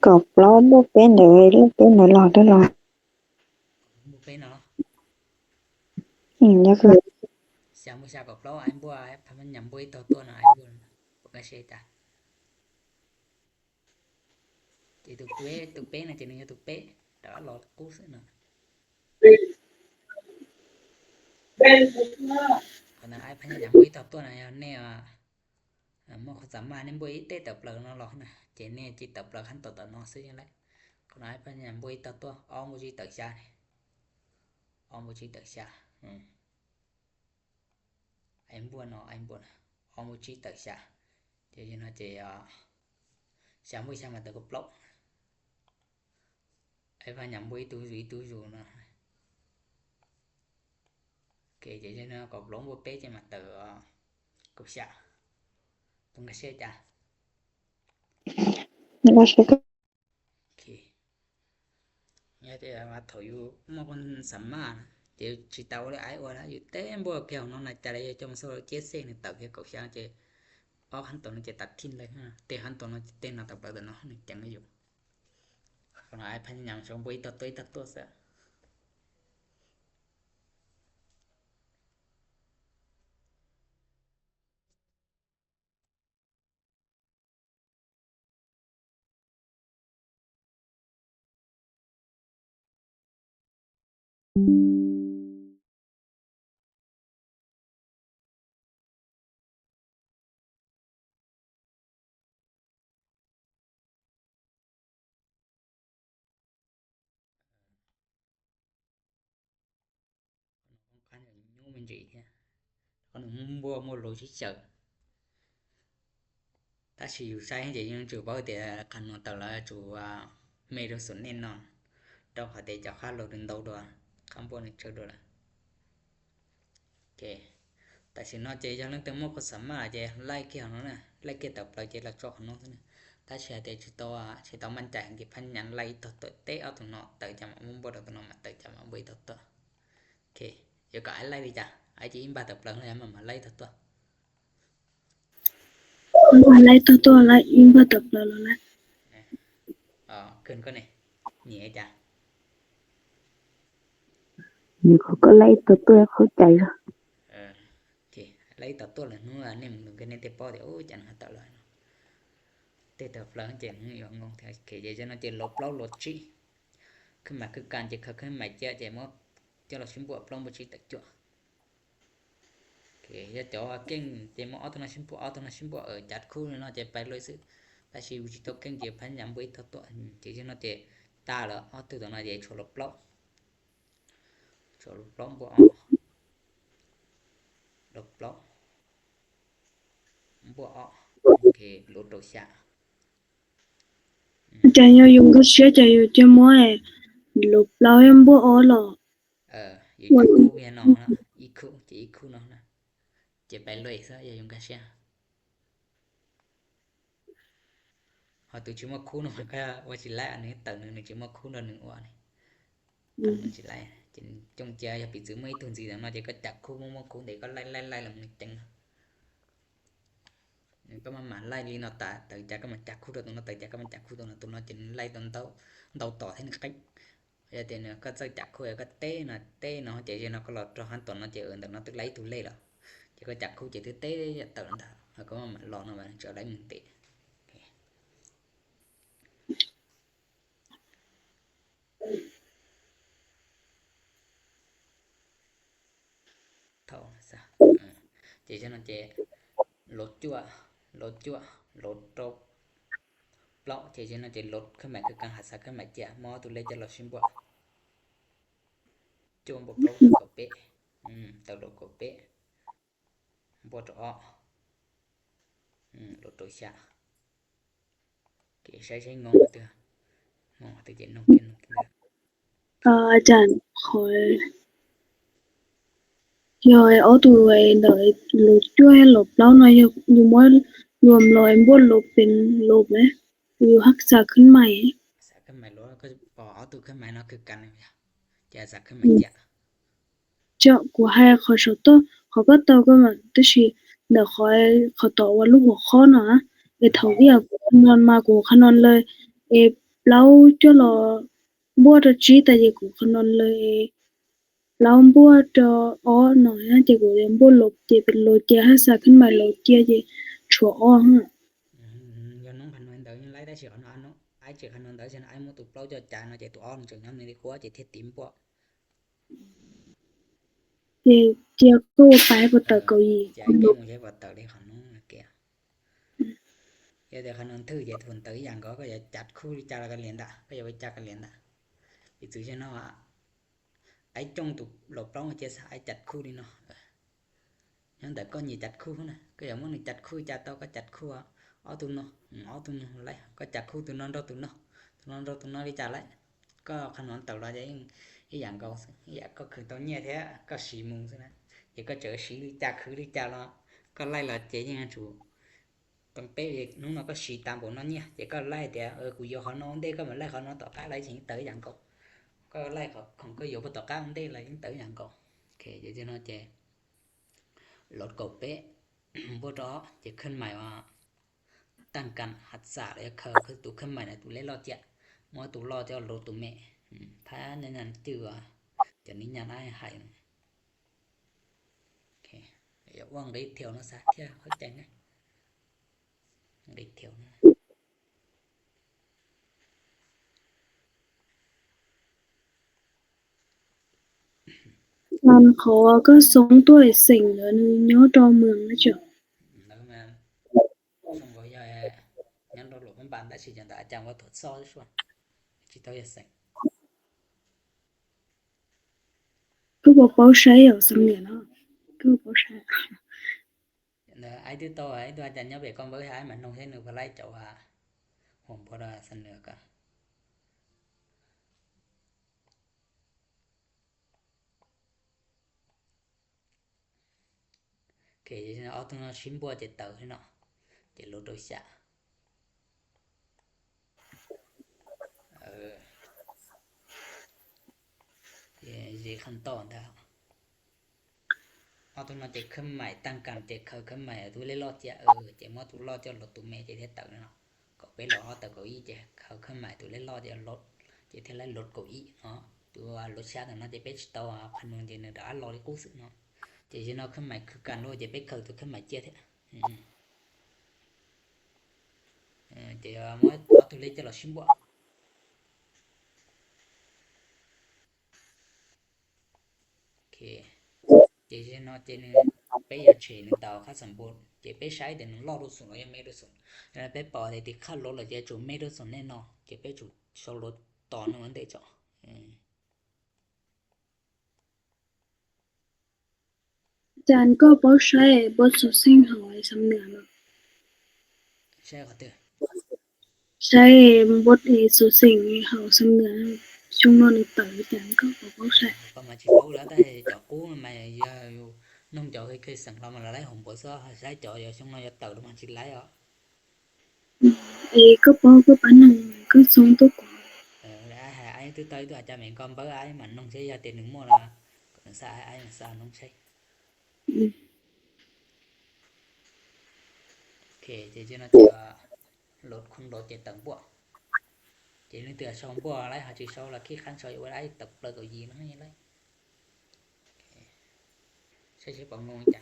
ກໍເວົ້າບໍ່ເປັນເລີຍ ເປັນແນວລອກເດີລອກ ບໍ່ເປັນເນາະ ອືມ ຢ່າຄື ຊາມບໍ່ຊາກໍເວົ້າ ອາຍບົວ ພະຍາຍາມບໍ່ເຮັດຕໍ່ຕົວເນາະ ອາຍບົວ ປົກກະເຊຕາ. ເຈຕຸເປ ຕຸເປນະ ເຈໜຶ່ງຕຸເປ ແຕ່ວ່າລໍກູສະນະ ຂະໜາດອ້າຍພະຍາຍາມບໍ່ອີ່ຕໍ່ຕົວນະ ແນວ ອາ ໝໍຂອງສາມາດນີ້ບໍ່ອີ່ເຕະຕະເປີນອກນອກນະ ເຈແນວຈິຕະເປີຂັ້ນຕໍ່ນອກຊື່ຈັ່ງໃດ ຂະໜາດອ້າຍພະຍາຍາມບໍ່ອີ່ຕໍ່ຕົວ ອອງບໍ່ຈີຕະຊາ ອອງບໍ່ຈີຕະຊາ ອືມ. ອາຍບົວເນາະ ອາຍບົວ ອອງບໍ່ຈີຕະຊາ ເຈເນາະ ເຈ ອາ ຊາບໍ່ຊາມາເຕີກໍບລັອກ ອາຍພະຍາຍາມບໍ່ອີ່ຕູຢູ່ ອີ່ຕູຢູ່ເນາະ ເຄ ເຈເນາະ ກໍບລັອກບໍ່ເປ ເຈມາເຕີ ອາ ກໍຊາ ຕົງກະເຊຈາ ໂອເຄ ຍາແຕ່ວ່າເຂົາຢູ່ໝໍຄົນສາມານະ ເຈຊິເຕົາເລີຍ ອາຍໂອລະ ຢູ່ເຕັມບໍ່ແກ້ວເນາະ ໃນຈະໄດ້ຈອມໂຊເຈເຊນເຕົາເຂກາຊາງ ເຈອອກຫັ້ນໂຕໜຶ່ງ ເຈຕັດຖິ້ມເລີຍ ເຕະຫັ້ນໂຕໜຶ່ງ ເຕະນອກຕະເປີເນາະ ຍັງຈັງຢູ່ ຂະໜາດອ້າຍພະຍາຍາມຊ່ອງບໍ່ອີ່ຕໍ່ຕົວ ອີ່ຕໍ່ຕົວຊະ. Đó là sự sai, hay chỉ nhưng chủ bảo thì khả năng tàu là chủ à, mê trong số nên non. Đâu phải để cho khác lột đến đâu đó, không bao giờ chơi được là. Ok. Tại sự nó chỉ cho nên tôi mua có sắm mà chỉ like kia nó nè, like kia tập lại chỉ là cho nó nè. Ta sẽ để chỉ tao à, chỉ taoมั่นใจ cái phần nhắn like tao tao té ở tụi nó, tao chả mà muốn bao đầu tụi nó mà tao chả mà bây tao tao. ໂອເຄ ດຽວກໍໄອໄລ່ເລີຍຈ້າ ໄອຈີອິນບາດຕະເປີເລີຍ ມາ ມາໄລ່ຕົວໆ ມາໄລ່ຕົວໆ ໄລ່ອິນບາດຕະເປີເລີຍ ອໍ ຂຶ້ນກ່ອນນີ້ ນີ້ໄອຈ້າ ນີ້ເຂົາກໍໄລ່ຕົວໆ ເຂົ້າໃຈລະ ເອີ ໂອເຄ ໄລ່ຕົວໆ ລະ ໜູອັນນີ້ ມັນກໍເນັດແຕ່ປໍດຽວ ໂອ້ຍ ຈັນຫາຕະຫຼາຍເນາະ ແຕ່ຕະເປີເຈັນ ງົງແທ້ ໂອເຄ ເຈນອນ ເຈລົບເລົ່າໂລຈິ Khuyến mại cứ cạn, chỉ khuyến mại chia, chỉ một cho là xin buộc, plong buộc chỉ tự chuột. Ok, giờ cho kênh, chỉ một auto nó xin buộc, auto nó xin buộc ở chặt khu nó chỉ phải lôi sự. Ta chỉ chỉ tao kênh chỉ phải nhắm với tao tua, chỉ cho nó chỉ ta là auto tao nó chỉ cho là plong. 手龙不好，龙不好，不好，OK，龙走下。嗯。 Chả nhớ dùng cái siêu chả nhớ cho mua này, lục lâu em bố ó lọ. Ờ, ý khu ya no na, ý khu, chỉ ý khu no na. Chỉ phải lùi sao ya dùng cái siêu. Họ tụi chỉ mua khu no mà cái, ua chỉ lại anh ấy tận nó chỉ mua khu no nương ua này. Tận nó chỉ lại, chỉ trông chia ya bị chữ mua ít tuần gì đó nó chỉ có chặt khu mua mua khu để có lai lai lai là mình chăng. ກໍມາ ມາໄລ່ລີ້ເນາະ ຕາ ຕາຈາກກໍມາຈັບຄູ່ຕົວເນາະ ຕາຈາກກໍມາຈັບຄູ່ຕົວເນາະ ຕົວເນາະ ຈະໄລ່ຕົວເນາະ ເຕົາ ເຕົາຕໍ່ແທ້ໜຶ່ງໄປ ແລ້ວເຕເນາະ ກໍເຈົ້າຈັບຄູ່ກໍເຕະເນາະ ເຕະເນາະ ເຈເນາະ ກໍລໍຕົວຫັ້ນຕົວເນາະ ເຈເອີ້ນຕົວເນາະ ຕຶກໄລ່ຕູເລ່ເນາະ ເຈກໍຈັບຄູ່ ເຈຕຶກເຕະ ເຕົານັ້ນ ແລ້ວກໍມາຫຼອກເນາະ ວ່າເຈົ້າໄລ່ມຶງເຕະ. ເທົ່າຊະ ເອີ ເຈເນາະ ເຈລົດຈົວ ລົດຈົວ ລົດໂຕ ເປາະ ເຈເນາະ ເຈລົດ ເຄື່ອນໝາຍຄືການຮັກສາເຄື່ອນໝາຍເຈຍ ມໍຕູເລຈະລົດຊິມບົວ ໂຈມບົວໂຕໂຕເປ ອືມ ໂຕໂຕໂກເປ ບົວໂຕອອ ອືມ ລົດໂຕຊະ. ເກໃຊ້ ໃຊ້ງອງເທື່ອ ງອງເທື່ອ ເກນອງ ເກນອງ ເອີ ອາຈານ ຂໍ ຢາກໃຫ້ເອົາໂຕໄອ້ ໂລຈົວ ໂລເປົ່າເນາະ ຢູ່ ຢູ່ໝົດລວມ ລອຍບວກລົບເປັນລົບເລີຍ ຢູ່ຮັກສາຂຶ້ນໃໝ່ ຮັກສາຂຶ້ນໃໝ່ໂລ ກໍເອົາໂຕຂຶ້ນໃໝ່ເນາະ ຄືກັນ ຈະຮັກສາຂຶ້ນໃໝ່ຈະ ເຈາະ ກູໃຫ້ເຂົາເຊົາໂຕ້ ເຂົາກໍເຕົາກໍມາ ແຕ່ຊິ ດຽວຂ້ອຍ ເຂົາຕອບວ່າລູກຫົວຂໍ້ເນາະ ເອ ເຖົ້າວຽກ ນອນມາ ກູຂະນອນເລີຍ ເອ ເລົ່າຈົວລໍ ບົວໂຕຈີ ຕາເຢ ກູຂະນອນເລີຍ ເອ ເລົ່າບົວໂຕອໍ ເນາະ ເຈ ກູ ເຈ ບົວລົບ ເຈ ເປັນໂລ ເຈ ຮັກສາຂຶ້ນມາ ໂລ ເຈ ເຈ ຊົວ ອໍ ຮະ ອືມ ຢາກນ້ອງຂະນວນເຕີ ຍັງໄລ່ໄດ້ຊິຂະນວນເນາະ ອ້າຍເຈ ຂະນວນເຕີ ຊັ້ນ ອ້າຍໝູ່ຕູເປົ່າ ຈອດຈານເນາະ ເຈ ຕູອອ ເຈີຍາມນີ້ດີກວ່າ ເຈ ເທັດຕີມປວກ ເຈ ເຈຍໂກໄປບໍ່ເຕີເກົາອີ ເຈ ເຈ ບໍ່ເຕີເລີຍຂອງນ້ອງແກ ເຈ ແຕ່ຄັນມັນຖືກ ເຈ ທຸນເຕີຢ່າງກໍ ກໍຢ່າຈັດຄູ່ຈັດກັນລຽນດາ ກໍຢ່າໄປຈັດກັນລຽນດາ ໄປຈື່ຊະເນາະ ອ້າຍຈົ່ງຕຸລອບປອງ ເຈ ສາ ອ້າຍຈັດຄູ່ນີ້ເນາະ ຍາມໃດກໍຍິງຈັດຄູ່ນະ ກໍຢ່າມົ້ງຈັດຄູ່ ຈັດເຕົາກໍຈັດຄູ່ ເອົາຕຸນເນາະ ເອົາຕຸນໄລ່ ກໍຈັດຄູ່ຕຸນເນາະ ເຕົາຕຸນເນາະ ຕຸນເນາະ ເຕົາຕຸນເນາະ ລິຈາໄລ່ ກໍຂະນວນເຕົາລະ ອີ່ຫຍັງກໍ ອີ່ຫຍັງກໍຄືເຕົາເຍແທ້ ກໍສີມຸງຊີ້ນະ ເອ ກໍເຈີສີລິຈາ ຄືລິຈາລະ ກໍໄລ່ລະ ເຈ ຍິງຈູ ຕ້ອງເປະອີກ ນຸ່ງເນາະ ກໍສີຕາມໂບນອນເຍ ເຈ ກໍໄລ່ແຕ່ ເອີ ກູຢໍຂອງນ້ອງເດ ກໍມາໄລ່ຂອງນ້ອງຕໍ່ກ້າໄລ່ຊິງເຕີຢ່າງກໍ ກໍໄລ່ຂອງ ຂອງກໍຢໍບໍ່ຕໍ່ກ້າເດ ໄລ່ຊິງເຕີຢ່າງກໍ ໂອເຄ ເຈ ເຈ ເນາະ ເຈ ລົດກໍເປະ ບໍ່ຕໍ່ ເຈ ເຄື່ອນໝາຍວ່າ ຕັ້ງການຮັກສາ ແລ້ວເຂົາຄືຕູເຄື່ອນໝາຍນະ ຕູເລລອດເຈຍ ມໍຕູລອດເຈຍ ໂລຕູແມ່ ອືມ ຖ້າໃນນັ້ນຈື່ວ່າ ຈະນິຍາມອ້າຍໃຫ້ ໂອເຄ ຢ່າຫວັງໄດ້ທ່ຽວເນາະ ສາ ທ່ຽວເຂົ້າໃຈນະ ໄດ້ທ່ຽວນະ. ອາຈານ ເຂົາວ່າກໍສົ່ງຕົວເສັງເດີ ນະ ຍໍຕໍ່ເມືອງນະເຈົ້າ. ເອີ ແມ່ນ ສົ່ງກໍຢ່າ ຍັງໂດນຫຼວງມັນບານໄດ້ຊິຈັ່ງໃດ ອາຈານວ່າ ທົດສອບຊ່ວຍ ຊິຕ້ອງຢ່າເສັງ ຄືບໍ່ເປົ່າໃຊ້ເອົາສຳນຽງເນາະ ຄືບໍ່ເປົ່າໃຊ້. ເດີ ອ້າຍຕື້ໂຕ ອ້າຍດູອາຈານຍອບເບກອນເບິ່ງ ໃຫ້ອ້າຍມານຸ່ງໃຫ້ໜຶ່ງເພິ່ນໄລ່ເຈົ້າວ່າ ຫົວບໍ່ໄດ້ສະເໜີກະ ໂອເຄ ເອົາຕົງນັ້ນຊິມບົວເຈັດເຕີເນາະ ເຈັດໂລໂຕຊະ. ເອີ ເຈ ເຈຄັນຕອນດາ ເອົາຕົງນັ້ນເຈັດເຄື່ອນໝາຍຕັ້ງການ ເຈັດເຄີາເຄື່ອນໝາຍ ຕູເລລອດເຈ ເອີ ເຈມໍຕູລອດເຈລົດຕູແມ່ ເຈເທັດເຕີເນາະ ກໍເປັນລອດເຕີເກົາອີ ເຈເຄົາເຄື່ອນໝາຍ ຕູເລລອດເຈລົດ ເຈເທັດໄລ່ລົດເກົາອີເນາະ ຕູວ່າລົດຊາດນັ້ນ ເຈເປັນໂຕພັນໜຶ່ງ ເຈເນີດອາລອລິກູສເນາະ ເຈເນາະເຄື່ອນໝາຍຄືການໂລ ເຈເປັນເຄີາ ຕູເຄື່ອນໝາຍເຈເທັດ ອືມ ເອີ ເຈວ່າມໍ ເອົາຕູເລຈະລອຊິມບົວ ໂອເຄ ເຈເນາະ ເຈໜຶ່ງ ເປຢາເຊໜຶ່ງເຕົາ ຄັດສຳບູນ ເຈເປໃຊ້ແຕ່ໜຶ່ງລໍດູສູນ ລະຍັງເມດູສູນ ແລ້ວເປປອເດຕິຄັດລົດ ລະເຈຈູເມດູສູນແນ່ນອນ ເຈເປຈູໂຊລົດຕໍ່ໜຶ່ງອັນເດເຈາະ ເອີ ຈານກໍບໍ່ໃຊ້ບົດໂຊຊິງເຮົາໃຫ້ສຳເໜືອເນາະ. ໃຊ້ເຂົາເຕີ ໃຊ້ບົດເອໂຊຊິງເຮົາສຳເໜືອ ຊ່ວງນອນໃນເປົາ ຈານກໍບໍ່ໃຊ້. ປະມານສິບຫົກແລ້ວ ແຕ່ເຈົ້າກູມາຢູ່ ນ້ອງເຈົ້າເຄີຍ ເຄີຍສັ່ງເຮົາມາຫຼາຍຫົວບົດຊະ ໃຊ້ເຈົ້າຢູ່ຊ່ວງນອນຢູ່ເປົາ ປະມານສິບຫຼາຍອະ. ເອ ກໍບໍ່ ກໍປານນັ້ນ ກໍສົ່ງຕົວກອງ. ເອີ ແລ້ວໃຫ້ອ້າຍ ອ້າຍຕື່ມຕໍ່ອີກຕົວ ອາຈານແມ່ນກໍເບີອ້າຍ ມັນນ້ອງໃຊ້ຢາເຕັນໜຶ່ງໝໍລະ ກໍສາອ້າຍ ອ້າຍມັນສານ້ອງໃຊ້. ອືມ ໂອເຄ ເຈ ເຈເນາະ ເທື່ອໂຫຼດຄົນໂຫຼດເຈເຕີມບົວ ເຈໜຶ່ງເທື່ອສອງບົວ ໄລເຮົາຊິເຊົາລະ ຂີ້ຄັນເຊົາຢູ່ບໍ່ໄດ້ ຕັບເປີເກົາຢີນະໃຫ້ໄລ. ໂອເຄ ໃຊ້ ໃຊ້ປອງງົງຈ້ະ.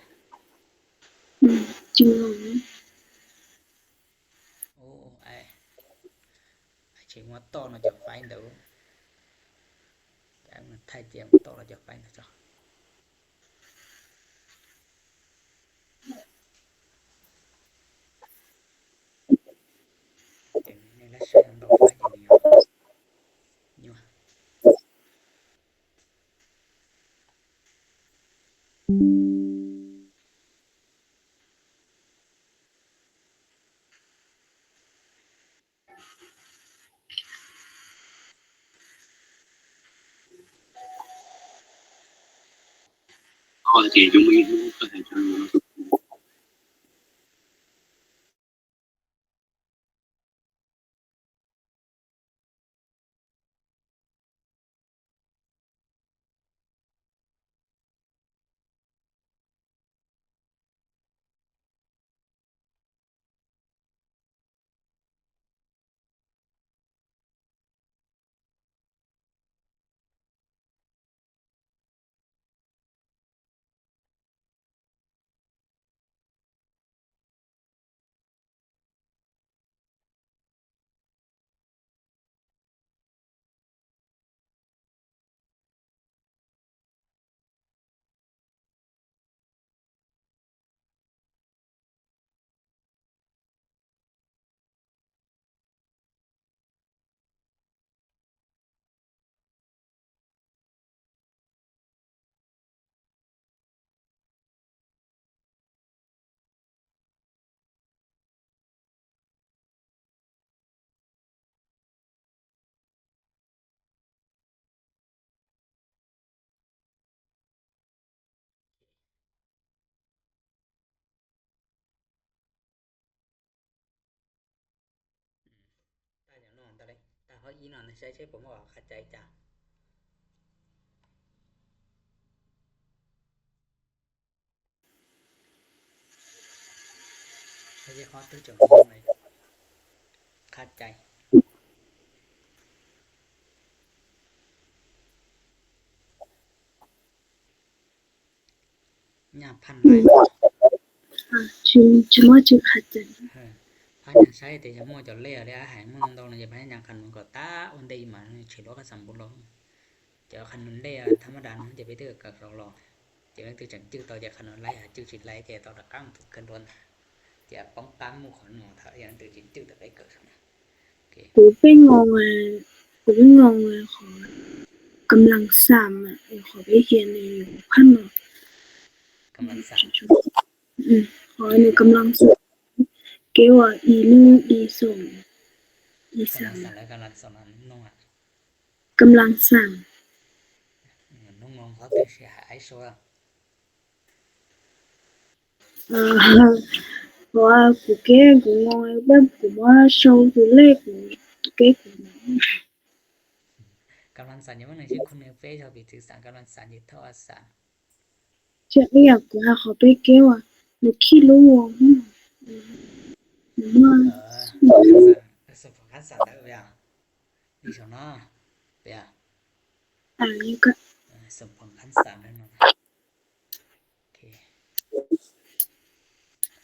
ອືມ ຈິງ ໂອ້ ອ້າຍ ອ້າຍເຊັງວ່າຕໍ່ນະຈອກໄຟເດີ ຈາກນັ້ນໄທຈຽມຕໍ່ລະຈອກໄຟນະຈອກ. ຕາຢາກນອນຕາເດ ຕາເຮົາອີນອນໃຊ້ ໃຊ້ຜົມວ່າຂັດໃຈຈ້າ. ໃຫ້ເຮັດຮອດຕົວເຈົ້າຂອງໃໝ່ ຂັດໃຈ. ຍາມພັນຫຼາຍ ອາ ຊິ ຊິມາຈະຂັດໃຈ ເອີ ພັນຍັງໃຊ້ແຕ່ຈະໝໍຈະເລວແລ້ວ ໃຫ້ເມືອງດອກ ຢ່າໄປຫຍັງຄັນມັນກໍຕາອັນເດມາ ຊິລອກກັບສຳບຸນລອກ ຈະຄັນມັນເລວທຳມະດາ ມັນຈະໄປເດີກັບລອກ ຈະໄປຕື່ມຈັງຈື່ຕໍ່ ຈະຄັນມັນໄລ່ຫາຈື່ຊິໄລ່ແຕ່ຕໍ່ຕະກັງຄືນໂດນ ຈະປ້ອງກັນໝູ່ຂອງໜໍ ຖ້າຢ່າງຕື່ມຈິງຈື່ຕະໄປເກີດ ໂອເຄ ກູເປັນງົງເວີຍ ກູເປັນງົງເວີຍ ຂໍກຳລັງສາມອະ ຂໍໄປຮຽນໃນພັນເນາະ ກຳລັງສາມ ອືມ ຂໍໃນກຳລັງສາມ ເກວ່າ ອີໜຶ່ງ ອີສອງ ອີສາມ ກຳລັງສາມ ກຳລັງສາມ ອືມ ນ້ອງອະ ກຳລັງສາມ ອືມ ນ້ອງໆ ເຂົາຕື່ມຊິຫາໄອໂຊລະ ເອີ ເພາະວ່າກູເກັ່ງ ກູງົງ ແບບກູມາໂຊໂຕເລກ ກູເກັ່ງ ກຳລັງສານ ຍັງວ່າໜັງສືຄຸນເນເຟສເຮົາໄປຖືສານກຳລັງສານຢູ່ໂທລະສານ ຈະເອີ້ນຫຍັງ ກູຫາເຂົາໄປເກັບວ່າ ໜູຂີ້ລົງ ເອີ ສົມພອງຄັນສັນເດີ ເປັນຫຍັງ ເປັນຫຍັງ ເອີ ສົມພອງຄັນສັນເດີເນາະ. ໂອເຄ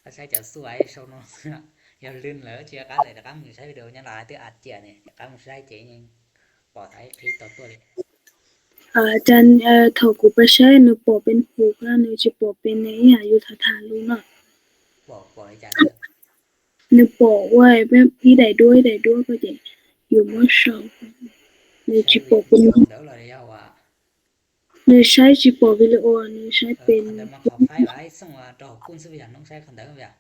ອາໄສເຈົ້າສວຍໂຊໂນ ຢ່າລືມເລີຍ ເຈອກັນເລີຍ ແຕ່ກຳໃຊ້ວິດີໂອຍັງຫຼາຍຕື່ມອາດເຈຍນີ້ ແຕ່ກຳໃຊ້ເຈຍັງປອດໄທຄລິບຕໍ່ຕົວເລີຍ ອາຈານ ເອີ ຖ້າກູໄປໃຊ້ໜູປໍເປັນຜູ້ກະ ໜູຊິປໍເປັນອີ່ຫຍັງຢູ່ທາທາລູເນາະ ປໍ ປໍອີ່ຫຍັງ ໜູປໍເວີຍ ແບບອີ່ໃດດ້ວຍ ໃດດ້ວຍກໍຈະຢູ່ມໍສອງ ໜູຊິປໍເປັນ ເດີລະຍາວວ່າ ນາຍໃຊ້ຊິເປີດວິດີໂອ ນາຍໃຊ້ເປັນ Ờ, còn đợt mà khỏi file ở ấy xong rồi cho Hồng Quân xếp vào nóng sẽ còn đỡ không vậy?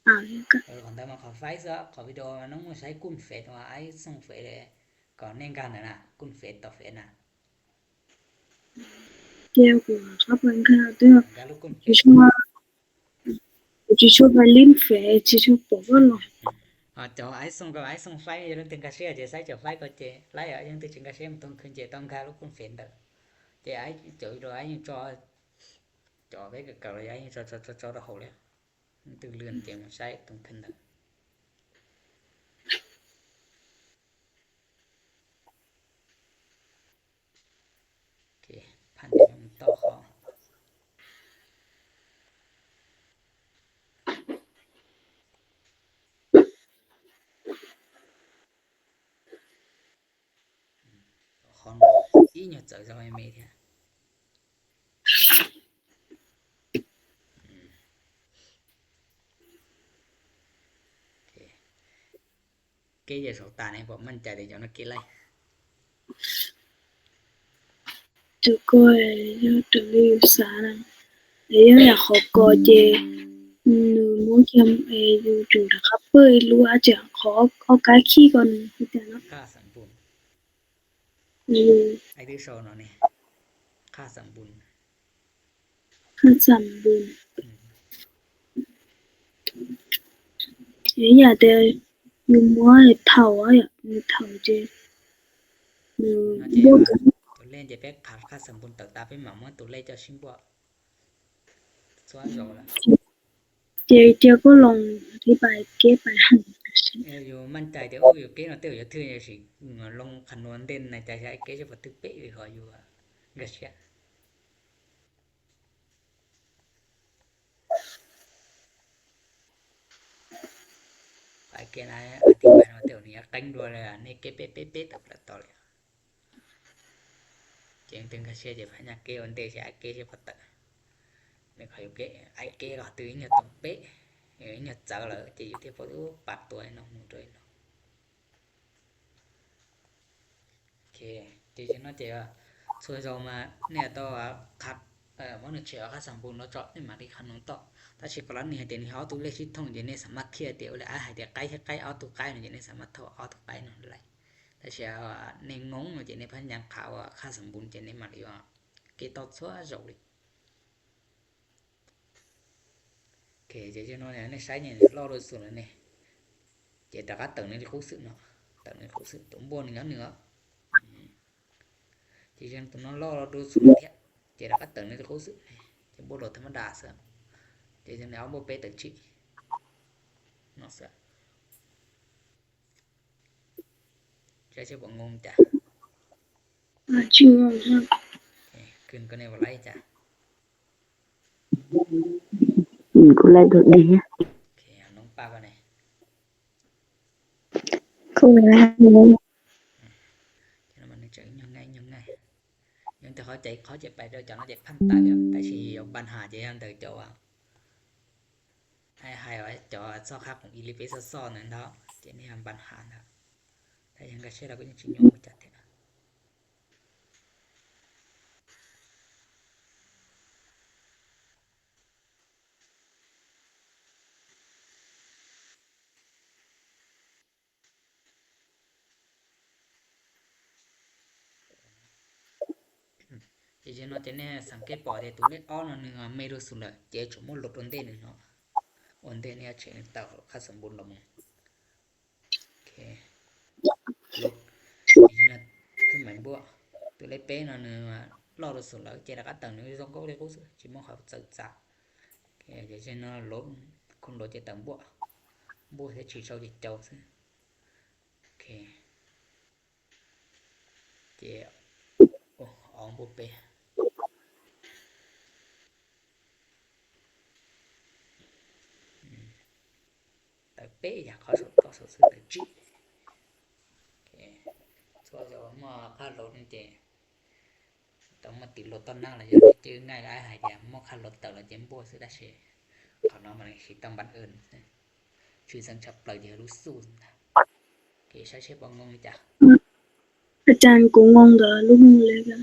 ອ່າ ກໍ Ờ, còn đợt mà khỏi file rồi, khỏi video mà nóng sẽ Quân phết mà ấy xong phết để có nên gan nữa nè, Quân phết tỏ phết nè. ແກ້ວກວ່າຄັບເບິ່ງຂະໜາດເດີ Gan lúc Quân ຊິ phết. ຊື່ວ່າ Jesús vai limfe, Jesús po va lo. Jesús ai sung ko ai sung fai, yo tung ka sia je sai jo fai ko je, lai yo yang tu jing ka sia tung kun je tong ka lu kun fen de. Je ai jo do ai jo, jo ve ke ka ai jo jo jo jo do ho le. Tu luen je mo sai tung kun de. Ok, ຜ່ານໄປຕໍ່ຂໍ້ ຂໍ້ນີ້ ອີ່ຫຍັງເຈົ້າ ເຈົ້າໃຫ້ແມ່ແທ້. ເກເຢາສອກຕາໃນຄວາມໝັ້ນໃຈເດ ເຈົ້ານັກກິດໄລ. ເຈົ້າກໍເຈົ້າເປັນວິວສານະ ແລ້ວຍັງຢາກຂໍກໍເຈ ໜຶ່ງໂມງຄຶ່ງ ເອ ຢູ່ຈຸງຕະຄັບເປີ ຫຼືວ່າຈະຂໍເອົາກາຂີ້ກ່ອນ ເຂົ້າໃຈເນາະ. ຂ້າສຳບຸນ ອືມ ໄອ້ທີ່ສອງເນາະນີ້ ຂ້າສຳບຸນ. ຂ້າສຳບຸນ ອືມ ເອີ ຢ່າແຕ່ຢູ່ມົວໃຫ້ເຖົ້າອະ ເຖົ້າເຈ ເອີ ບໍ່ກະ ໂຕເລນຈະແປກຂາດ ຂ້າສຳບຸນເຕີບຕາເປັນໝາມົວ ໂຕເລນເຈົ້າຊິງບໍ່ ສວນໂລລະ. ເຈ ເຈກໍລອງອະທິບາຍເກໄປຫັ້ນ ເອີ ຢູ່ໝັ້ນໃຈເດ ໂອ້ ຢູ່ເກເນາະ ເຕີຢູ່ເທື່ອຊິ ອືມ ລອງຄຳນວນເດັ່ນໃນໃຈໃຊ້ເກຊິບໍ່ຖືກເປະຢູ່ ຂໍຢູ່ ກະເຊຍ. ໄປເກນອາຍອະທິບາຍເນາະ ແຕ່ວນີ້ເກັ່ງດ່ວນເລີຍ ອັນນີ້ເກເປະເປະເປະ ຕະປະຕອເລີຍ ເຈັງຕຶງກະເຊຍ ເຈັບພະຍາເກ ອັນເດເຊ ອາເກເຊ ປະຕະ ແມ່ນເຂົາຢູ່ເກ ອາເກກໍຕື່ນຫຍັງຕ້ອງເປະ ເອີ ຫຍັງເຈີເລີຍ ເຈຢູ່ທີ່ປະຕູ ປາກຕົວເນາະ ໝູໂຕເນາະ. ໂອເຄ ເຈເນາະ ເຈວ່າຊ່ວຍເຈົ້າມາແນະຕໍ່ວ່າຄັກ ເອີ ວ່າໜຶ່ງເຊວ່າຄັກສຳບູນເນາະ ເຈາະໃນມາທີ່ຄັນນອງເຕາະ ຖ້າຊິກໍລະນີໃຫ້ເດນເຮົາຕູ້ເລກຊິທ່ອງເຈເນສາມາດເຄຍເດວ ແລະ ອາໃຫ້ເດໄກໃຫ້ໄກເອົາຕູ້ໄກເນາະ ເຈເນສາມາດເທົ່າເອົາຕູ້ໄກເນາະ ໄດ້ ແຕ່ເຊວ່າເນງົງເນາະ ເຈເນພະຍາຍາມຂາວວ່າຄັກສຳບູນ ເຈເນມາທີ່ວ່າເກຕອດຊົ່ວເຈົ້າເລີຍ. ໂອເຄ ເຈເນາະ ເນາະ ໃນໄຊເນາະ ລໍໂດຍສູນເນາະ ເຈຕະກະເຕີງໃນຄູຊຶເນາະ ເຕີງໃນຄູຊຶ ຕົວບົວເໜືອເໜືອ ເຈເນາະ ໂຕເນາະ ລໍໂດຍສູນເນາະ ເຈຕະກະເຕີງໃນຄູຊຶ ເຈບົວໂດທຳມະດາຊະ ເຈເນາະ ເອົາບົວເປເຕີງຈິເນາະຊະ ເຈເນາະ ບໍ່ງົງຈ້ະ ອາ ຈິງງງ ໂອເຄ ຂຶ້ນກໍແນວບໍ່ໄຫຼຈ້ະ. ອືມ ຜູ້ໄລ່ໂດດດີ ໂອເຄ ເອົານ້ອງປາກ່ອນເນາະ ຄົງເວລາ ອືມ ເຈົ້າມັນຈະຍອງງ່າຍ ຍອງງ່າຍ ຍັງແຕ່ເຂົ້າໃຈ ເຂົ້າໃຈໄປ ເຈົ້າ ເຈົ້າໜ້າຈະພັນຕາແລ້ວ ແຕ່ຊິບັນຫາຈະຍັງແຕ່ເຈົ້າວ່າ ໃຫ້ ໃຫ້ວ່າເຈົ້າຊອກຫາຂອງອີລິເປຊອຊອນັ້ນເນາະ ເຈົ້ານີ້ບັນຫານະ ແຕ່ຍັງກະເຊລາກໍຍັງຊິຍົງບໍ່ຈັກແທ້. ເຈເນາະ ເຈແນສັງເກດປອກເດ ໂຕເລກອອກໜ້ອຍໜຶ່ງ ເມໂດສູນເລີຍ ເຈຊົມໂມລົດໂອນເດໜຶ່ງເນາະ ໂອນເດນີ້ເຊເນຕາຄັດສົມບູນລະມຶງ. ໂອເຄ ລົດ ເຈເນາະ ຂຶ້ນມາບວກ ໂຕເລກເປເນາະ ໜຶ່ງວ່າລໍໂດສູນເລີຍ ເຈລະກະເຕີງໜຶ່ງ ສອງກໍເລກໂຄສ ຊິມອງເຂົ້າເຈີຈາ ໂອເຄ ເຈເນາະ ລົດ ຄົນລົດເຈເຕີງບວກ ບວກເຮັດຊິເຊົາເຈເຈົ້າ ໂອເຄ ເຈ ໂອ້ ອອງບໍ່ເປ ອືມ ເຕີເປ ຢາກເຂົ້າສູ່ຕໍ່ສູ້ຊື່ເຕີຈີ ໂອເຄ ສ່ວນເຈົ້າໝໍຂ້າລົດນີ້ເຈ ຕ້ອງມາຕິດລົດຕອນໜ້າລະ ຢ່າຈື່ງ່າຍຫຼາຍ ໃຫ້ແຕ່ໝໍຂ້າລົດເຕີລະເຈມໂບຊື່ດາເຊ ເຂົານອນມາຊິຕຳບັນເອີ້ນ ຊື່ສັນຊະເປີເຈ ລູກສູນ ເກຊາເຊປອງງົງນີ້ຈ້ະ ອາຈານ ກູງົງກະລູກເລີຍກະ ຍັງ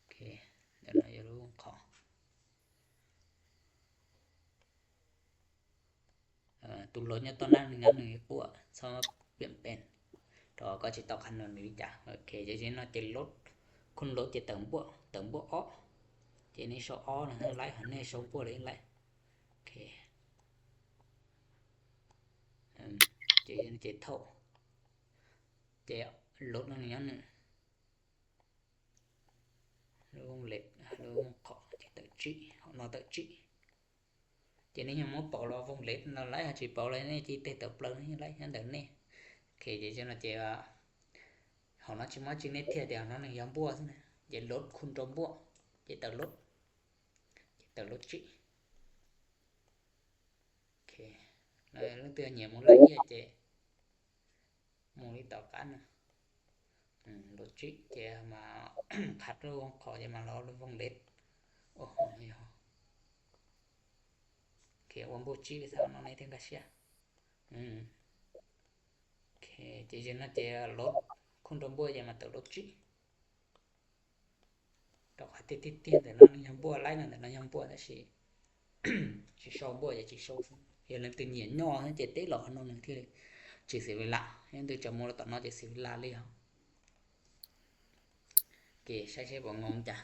Ô kê, ດຽວເຮົາຈະລົງຂອງ ເອີ ຕຸມໂຫຼດຍອດຕໍ່ໜ້າໜຶ່ງ ຍາມໜຶ່ງ ປວດຊອບປ່ຽນເປັນ ເຮົາກໍຈະຕໍ່ຄັນນອນນີ້ຈ້ະ. ໂອເຄ ຈາກນັ້ນເຮົາຈະໂຫຼດ ຄູນໂຫຼດຈະເຕີມບວກ ເຕີມບວກອອກ ຈາກນີ້ໂຊອອນະ ໃຫ້ໄລ່ ໃຫ້ໂຊບວກເລີຍ ໄລ່. ໂອເຄ ເອີ ຈາກນັ້ນຈະໂທ ຈະໂຫຼດໜຶ່ງ ຍາມໜຶ່ງ ໂລງເລັບ ໂລງເຄາະ ຈະເຕີຈີ ເນາະ ເຕີຈີ. ຈາກນີ້ຍັງບໍ່ເປົ່າລະ ວົງເລັບລະໄລ່ ຫາຊິເປົ່າລະນີ້ ຈີເຕເຕີເປີນີ້ໄລ່ ຍັງເຕີນີ້. ໂອເຄ ຈາກນັ້ນເຈວ່າ ເຮົານະຊິມາຈິງເນັດເທຍດຽວນະ ຍັງບວກຊີ້ນະ ຈະໂຫຼດຄູນຕົວບວກ ຈະເຕີໂຫຼດ ຈະເຕີໂຫຼດຈີ. ໂອເຄ ແລ້ວເລື່ອງເຕືອນຫຍັງບໍ່ລະອຽດເຈ ໝູ່ນີ້ຕໍ່ກັນນະ ອືມ ໂລຈິກ ເຈມາຂັດລົງ ຂໍຈະມາລໍລົງວົງເລັບ ໂອ້ໂຫ ໂອເຄ ວອມບູຈິກ ຊາວນອນໃນເທິງກາເຊຍ ອືມ ໂອເຄ ເຈເຈນນະ ເຈລົດ ຄຸນໂດມບົວ ເຈມາເຕີໂລຈິກ ດອກອາທິດຕິດຕຽນ ແຕ່ນອນຍັງບົວໄລນະ ແຕ່ນອນຍັງບົວນະ ຊິ ຊິຊອບບົວ ຈະຊິຊອບ ເຮັດໃຫ້ຕື່ນຫຍຽນຍໍ ເຈັດເຕະຫຼອກນອນໜຶ່ງທີ່ ຊິເສຍເວລາ ຍັງຕື່ນຈະໂມລະຕອນນອນ ຈະເສຍເວລາເລີຍ ເກ ໃຊ້ ໃຊ້ບໍ່ງອງຈ້ະ.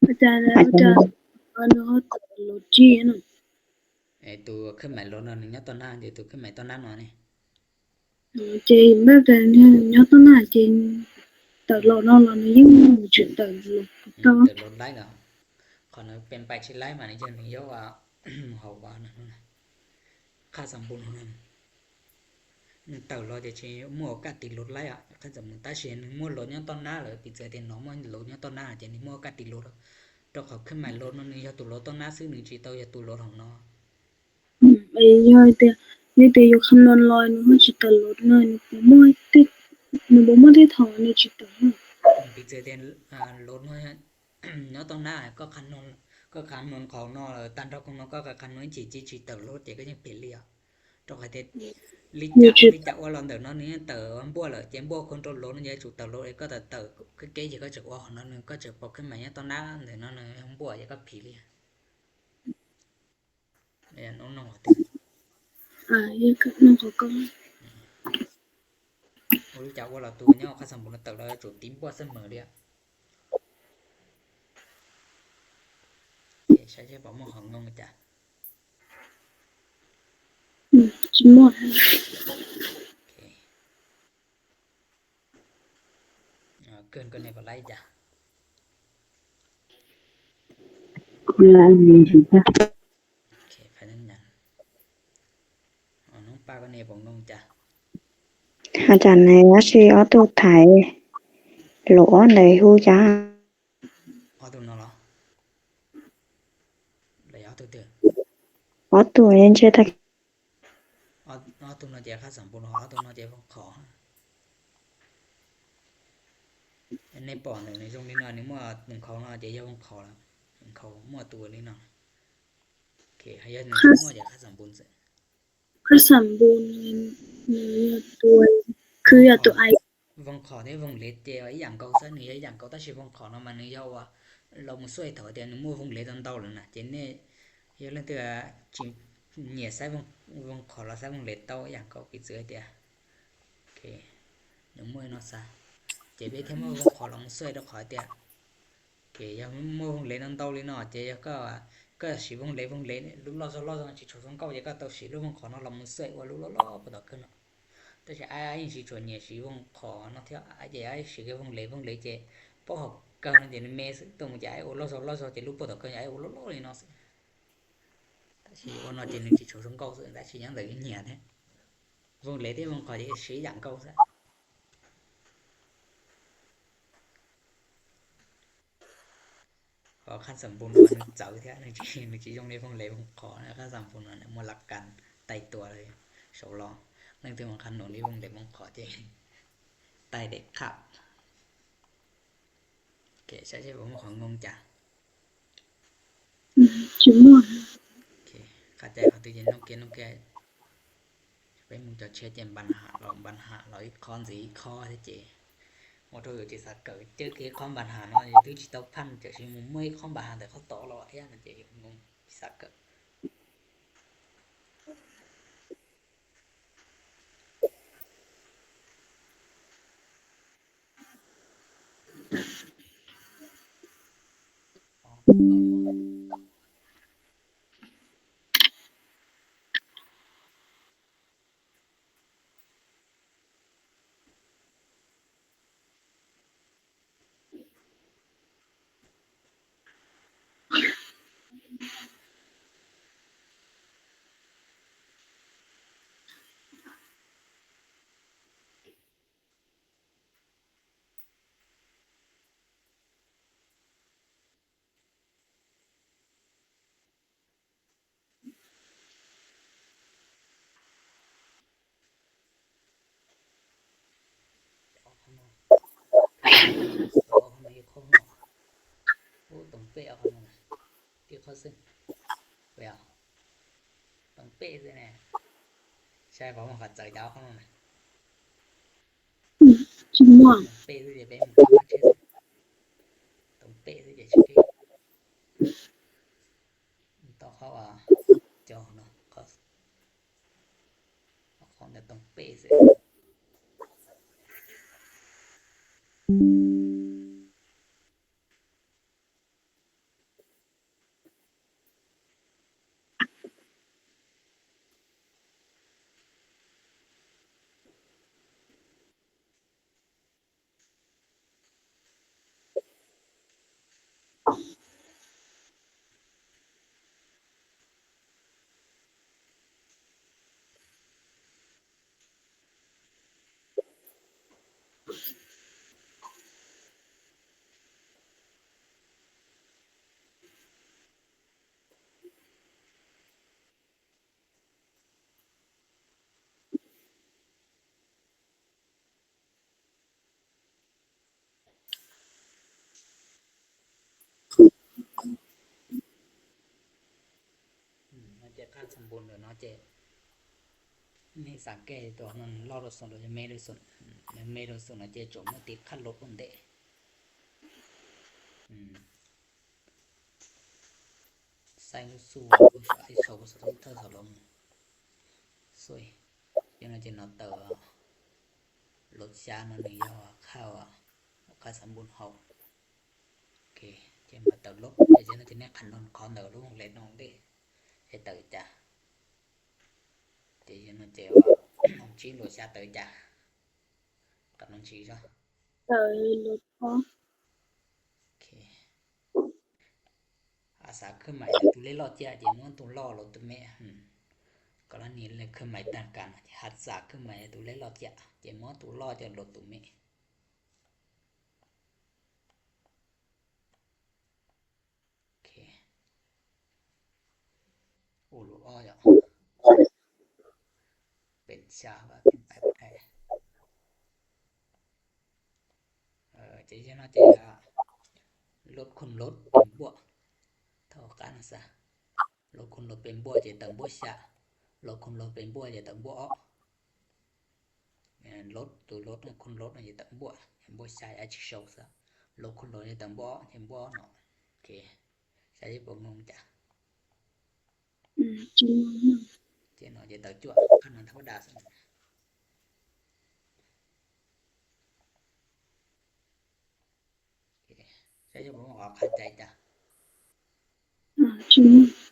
ອາຈານ ແລ້ວອາຈານ ເຮົາເຕີໂລຈີເນາະ ໄອ້ໂຕເຄື່ອນໝາຍໂລເນາະ ໜຶ່ງຍໍຕໍ່ໜ້າ ໂຕເຄື່ອນໝາຍຕໍ່ໜ້າເນາະນີ້ ເຈແບບໃດເນາະ ຍໍຕໍ່ໜ້າ ເຈເຕີໂລເນາະ ລະຍັງບໍ່ເຕີໂລຕໍ່ ເຕີໂລໄດ້ລະ ຂອງເປັນໄປຊິໄລ່ມານີ້ ຈະໜຶ່ງຍໍວ່າ ເຮົາວ່ານັ້ນ ຄ່າສຳບູນເຮົານັ້ນ ເຕີໂລຈະຊິໝົດໂອກາດຕິດໂລໄລ່ອະ ຄັນສົມມຸດຕາເຊນໝົດໂລຍ້ອນຕໍ່ໜ້າເລີຍ ປີເຈີເຕນນໍໝົດໂລຍ້ອນຕໍ່ໜ້າ ຈະນີ້ໝົດໂອກາດຕິດໂລ ດອກເຂົາຂຶ້ນໝາຍໂລນມັນຍອດໂຕໂລຕໍ່ໜ້າ ຊຶ່ງໜຶ່ງຊິເຕີຍາໂຕໂລຂອງນໍ ອືມ ເອີ ຍອດເຕ ຍອດເຕຢູ່ຄຳນວນລອຍໜຶ່ງ ເຮົາຊິເຕີໂລໜ້ອຍໜຶ່ງ ບໍ່ໝົດຕິດ ບໍ່ໝົດຕິດທອງໜຶ່ງຊິເຕີ ປີເຈີເຕນ ອາ ໂລນ ຍ້ອນຕໍ່ໜ້າ ກໍຄຳນວນ ກໍຄຳນວນຂອງນໍ ຕັນເທົ່າຂອງນໍ ກໍຄຳນວນຈີຈີຈີເຕີໂລ ເຈກໍຍັງເປັນເລີຍ ດອກເຂົາເຕ Lý do, lý do ua lon tơ no ni tơ ua bua lơ, chen bua control lô no ye chu tơ lô e, có tơ tơ cái cái gì có chụp ua no ni, có chụp pok cái mày nhá, tao ná tơ no ni bua ye có phí li. Ye no no tơ. À, ye có no có con. Ua lý do ua lơ tu nhá, khá sắm bùn tơ lơ chu tí bua sân mờ đi. Ye, sai sai bỏ mò hỏng ngông chả. ອືມ ກິນໝົດ. ໂອເຄ ເອີ ເກີນກວ່ານີ້ກໍໄດ້ຈ້ະ. ຄົນລະອັນນີ້ຊິຈ້ະ. ໂອເຄ ໃຜນັ້ນຫຍັງ? ເອົານ້ອງປາກໍແນ່ບໍ່ງງຈ້ະ. ອາຈານ ໃນວ່າຊິເອົາໂຕໄທໂລອອນໄດ້ຮູ້ຈັກ? ອໍ ໂຕນັ້ນເນາະ ລະເອົາໂຕເຕີ ອໍ ໂຕນີ້ຈະ ອໍ ອໍ ໂຕນັ້ນຈະຄ່າສຳປູນ ອໍ ໂຕນັ້ນຈະວອງຂໍ ອັນນີ້ປອນໜຶ່ງໃນຊ່ວງນີ້ໜ້ອຍໜຶ່ງ ເມື່ອໜຶ່ງເຂົາເນາະ ຈະຢາວອງຂໍລະ ເຂົາເມື່ອຕົວນີ້ເນາະ ໂອເຄ ໃຫ້ຍາດໜຶ່ງເມື່ອຈະຄ່າສຳປູນ ຄ່າສຳບູນເງິນ ເງິນຕົວ ຄືຢາຕົວໄອ ວອງຂໍໄດ້ວອງເລັດເຈວ່າອີຫຍັງເຂົາຊະ ໜຶ່ງຢ່າງເຂົາ ຕາຊິວອງຂໍເນາະ ມາໜຶ່ງຢ່າວ່າ ລາວມາຊ່ວຍເຂົາ ແຕ່ໜຶ່ງໝົດວອງເລັດຕອນເຕົາແລ້ວນະ ເຈເນ ຢ່າເລື່ອງເທື່ອຈິ ເນໃສ່ວອງ ວອງຂໍລາວໃສ່ວອງເລັດເຕົາຢ່າງເຂົາກິດເສືອເຕຍ ໂອເຄ ໜຶ່ງໝົດເນາະຊະ ເຈເບເທມວ່າວອງຂໍລາວມາຊ່ວຍດອກຂໍເຕຍ ໂອເຄ ຢ່າມົວວົງເລັດນຳເຕົາລີເນາະ ເຈກໍວ່າ ກໍຊິວົງເລັດ ວົງເລັດ ລຸລອດຊອດລອດຊິໂຊສອງເກົ້າ ເຈກໍເຕົາຊິລຸວົງຂໍເນາະ ລອມເຊີຍວ່າລຸລອດລອດປະຕອກຂຶ້ນເນາະ ແຕ່ຊິອ້າຍຊິໂຊເນຊິວົງຂໍເນາະ ເທອາຍເຈອ້າຍຊິກະວົງເລັດ ວົງເລັດເຈ ປອກເຂົາເກີນເຈເມໂຕມເຈອ້າຍໂອລອດຊອດລອດເຈລຸປະຕອກຂຶ້ນ ເຈອ້າຍໂອລອດລອດລີເນາະ ແຕ່ຊິໂອເນາະ ເຈໜຶ່ງຊິໂຊສອງເກົ້າ ແຕ່ຊິຍັງເຫຼືອເຫຍແທ້ ວົງເລັດເດ ວົງຂໍເຈຊິຢ່າງເກົ່າຊະ. ເພາະຄັນສຳບູນມັນເຈົ້າແທ້ ໜຶ່ງຊິ ໜຶ່ງຊິຍົງໃນວົງເລັບວົງຂໍນະ ຄັນສຳບູນມັນໝົດຫຼັກການຕາຍຕົວເລີຍ ໂຊລອ ໜຶ່ງເຖິງວ່າຄັນໜູນີ້ວົງເລັບວົງຂໍເຈ ຕາຍເດັດຂາດ ໂອເຄ ໃຊ່ ໃຊ່ ບໍ່ ບໍ່ ຂໍງົງຈ້ະ ອືມ ຊິໝົດ ໂອເຄ ເຂົ້າໃຈ ເຂົ້າໃຈ ນ້ອງເກດ ນ້ອງແກ້ວ ໄປມຸງຈອດເຊຍເຈມບັນຫາ ລອງບັນຫາ ລອງອີກຄອນຊິອີກຂໍ້ເຈ ໂອໂທຢູ່ທີ່ສາເກີ ເຈີເກຄອນບັນຫາເນາະ ຢູ່ທີ່ຕອບພັນ ຈາກຊິມຸງເມື່ອຍຄອນບັນຫາ ແຕ່ເຂົາຕໍ່ລອດແທ້ນະເຈ ງົງສາເກີ. ອອກຂ້າງນອກ ອອກຂ້າງນອກ ໂອ້ ຕົງເປະ ອອກຂ້າງນອກ ຕິດເຂົ້າເຊິ່ງ ແລ້ວ ຕົງເປະຊິແນ່ ໃຊ່ ເພາະມັນເຂົ້າໃຈຈະອອກຂ້າງນອກນະ ອືມ ກິນໝ່ວງ ຕົງເປະຊິເປັນ ຕົງເປະຊິເປັນ ຕໍ່ເຂົ້າວ່າ ຈອງເນາະ ເຂົາ ຂອງແຕ່ຕົງເປະເສຍ. ອືມ ມັນຈະຂາດສົມບູນເລີຍເນາະເຈ້.你啥个多能老多送了就没得送，没得送了，这种目的看落问题。嗯，sai su su ai so so tau tau so lo. Sui, yo no je no tau. ລົດຊາເນາະ ນີ້ ເຈົ້າເຂົ້າ ເຂົ້າສຳບູນເຮົາ ໂອເຄ ຈະມາເຕີາລົດ ຈະ ຈະ ຈະແນກຄັນນອນຄອນເຕີາລົດເລັກນ້ອຍເດ້ ຈະເຕີາຈ້າ ຈະ ຈະ ຈະວ່າ ນ້ອງຈີນ ລົດຊາເຕີາຈ້າ ກັບນ້ອງຈີນເນາະ ເຕີາລົດເນາະ ໂອເຄ. ອາສາເຄື່ອນໄໝ ຕູເລຫຼໍ້ຈຽ ເຈມົວຕູຫຼໍ້ລົດຕູເມ ກໍລະນີເຄື່ອນໄໝຕ່າງກັນ ອາສາເຄື່ອນໄໝ ຕູເລຫຼໍ້ຈຽ ເຈມົວຕູຫຼໍ້ຈຽລົດຕູເມ ໂອເຄ ອູລູອອຍ ເປັນຊາວ ເປັນໄປບໍ່ໄດ້. ເອີ ຈະເຮັດເນາະ ຈະເຮັດ ລົດຄູນລົດເປັນບວກ ເທົ່າກັນຊະ ລົດຄູນລົດເປັນບວກ ຈະເຕີມບວກຊະ ລົດຄູນລົດເປັນບວກ ຈະເຕີມບວກອອກ ແມ່ນ ລົດ ໂຕລົດຄູນລົດ ຈະເຕີມບວກ ບວກຊະ ອາຈະໂຊຊະ ລົດຄູນລົດ ຈະເຕີມບວກອອກ ຈະບວກເນາະ ໂອເຄ ຊະ ບໍ່ງົງຈ້າ ອືມ ເຈັດເນາະ ເຈັດເນາະ ຈະເຕີມຈວດ ຄັນມັນທຳມະດາຊັ້ນ ໂອເຄ ໃຊ້ຢູ່ບໍ່? ເຂົ້າໃຈຈ້າ ອືມ ເຈັດເນາະ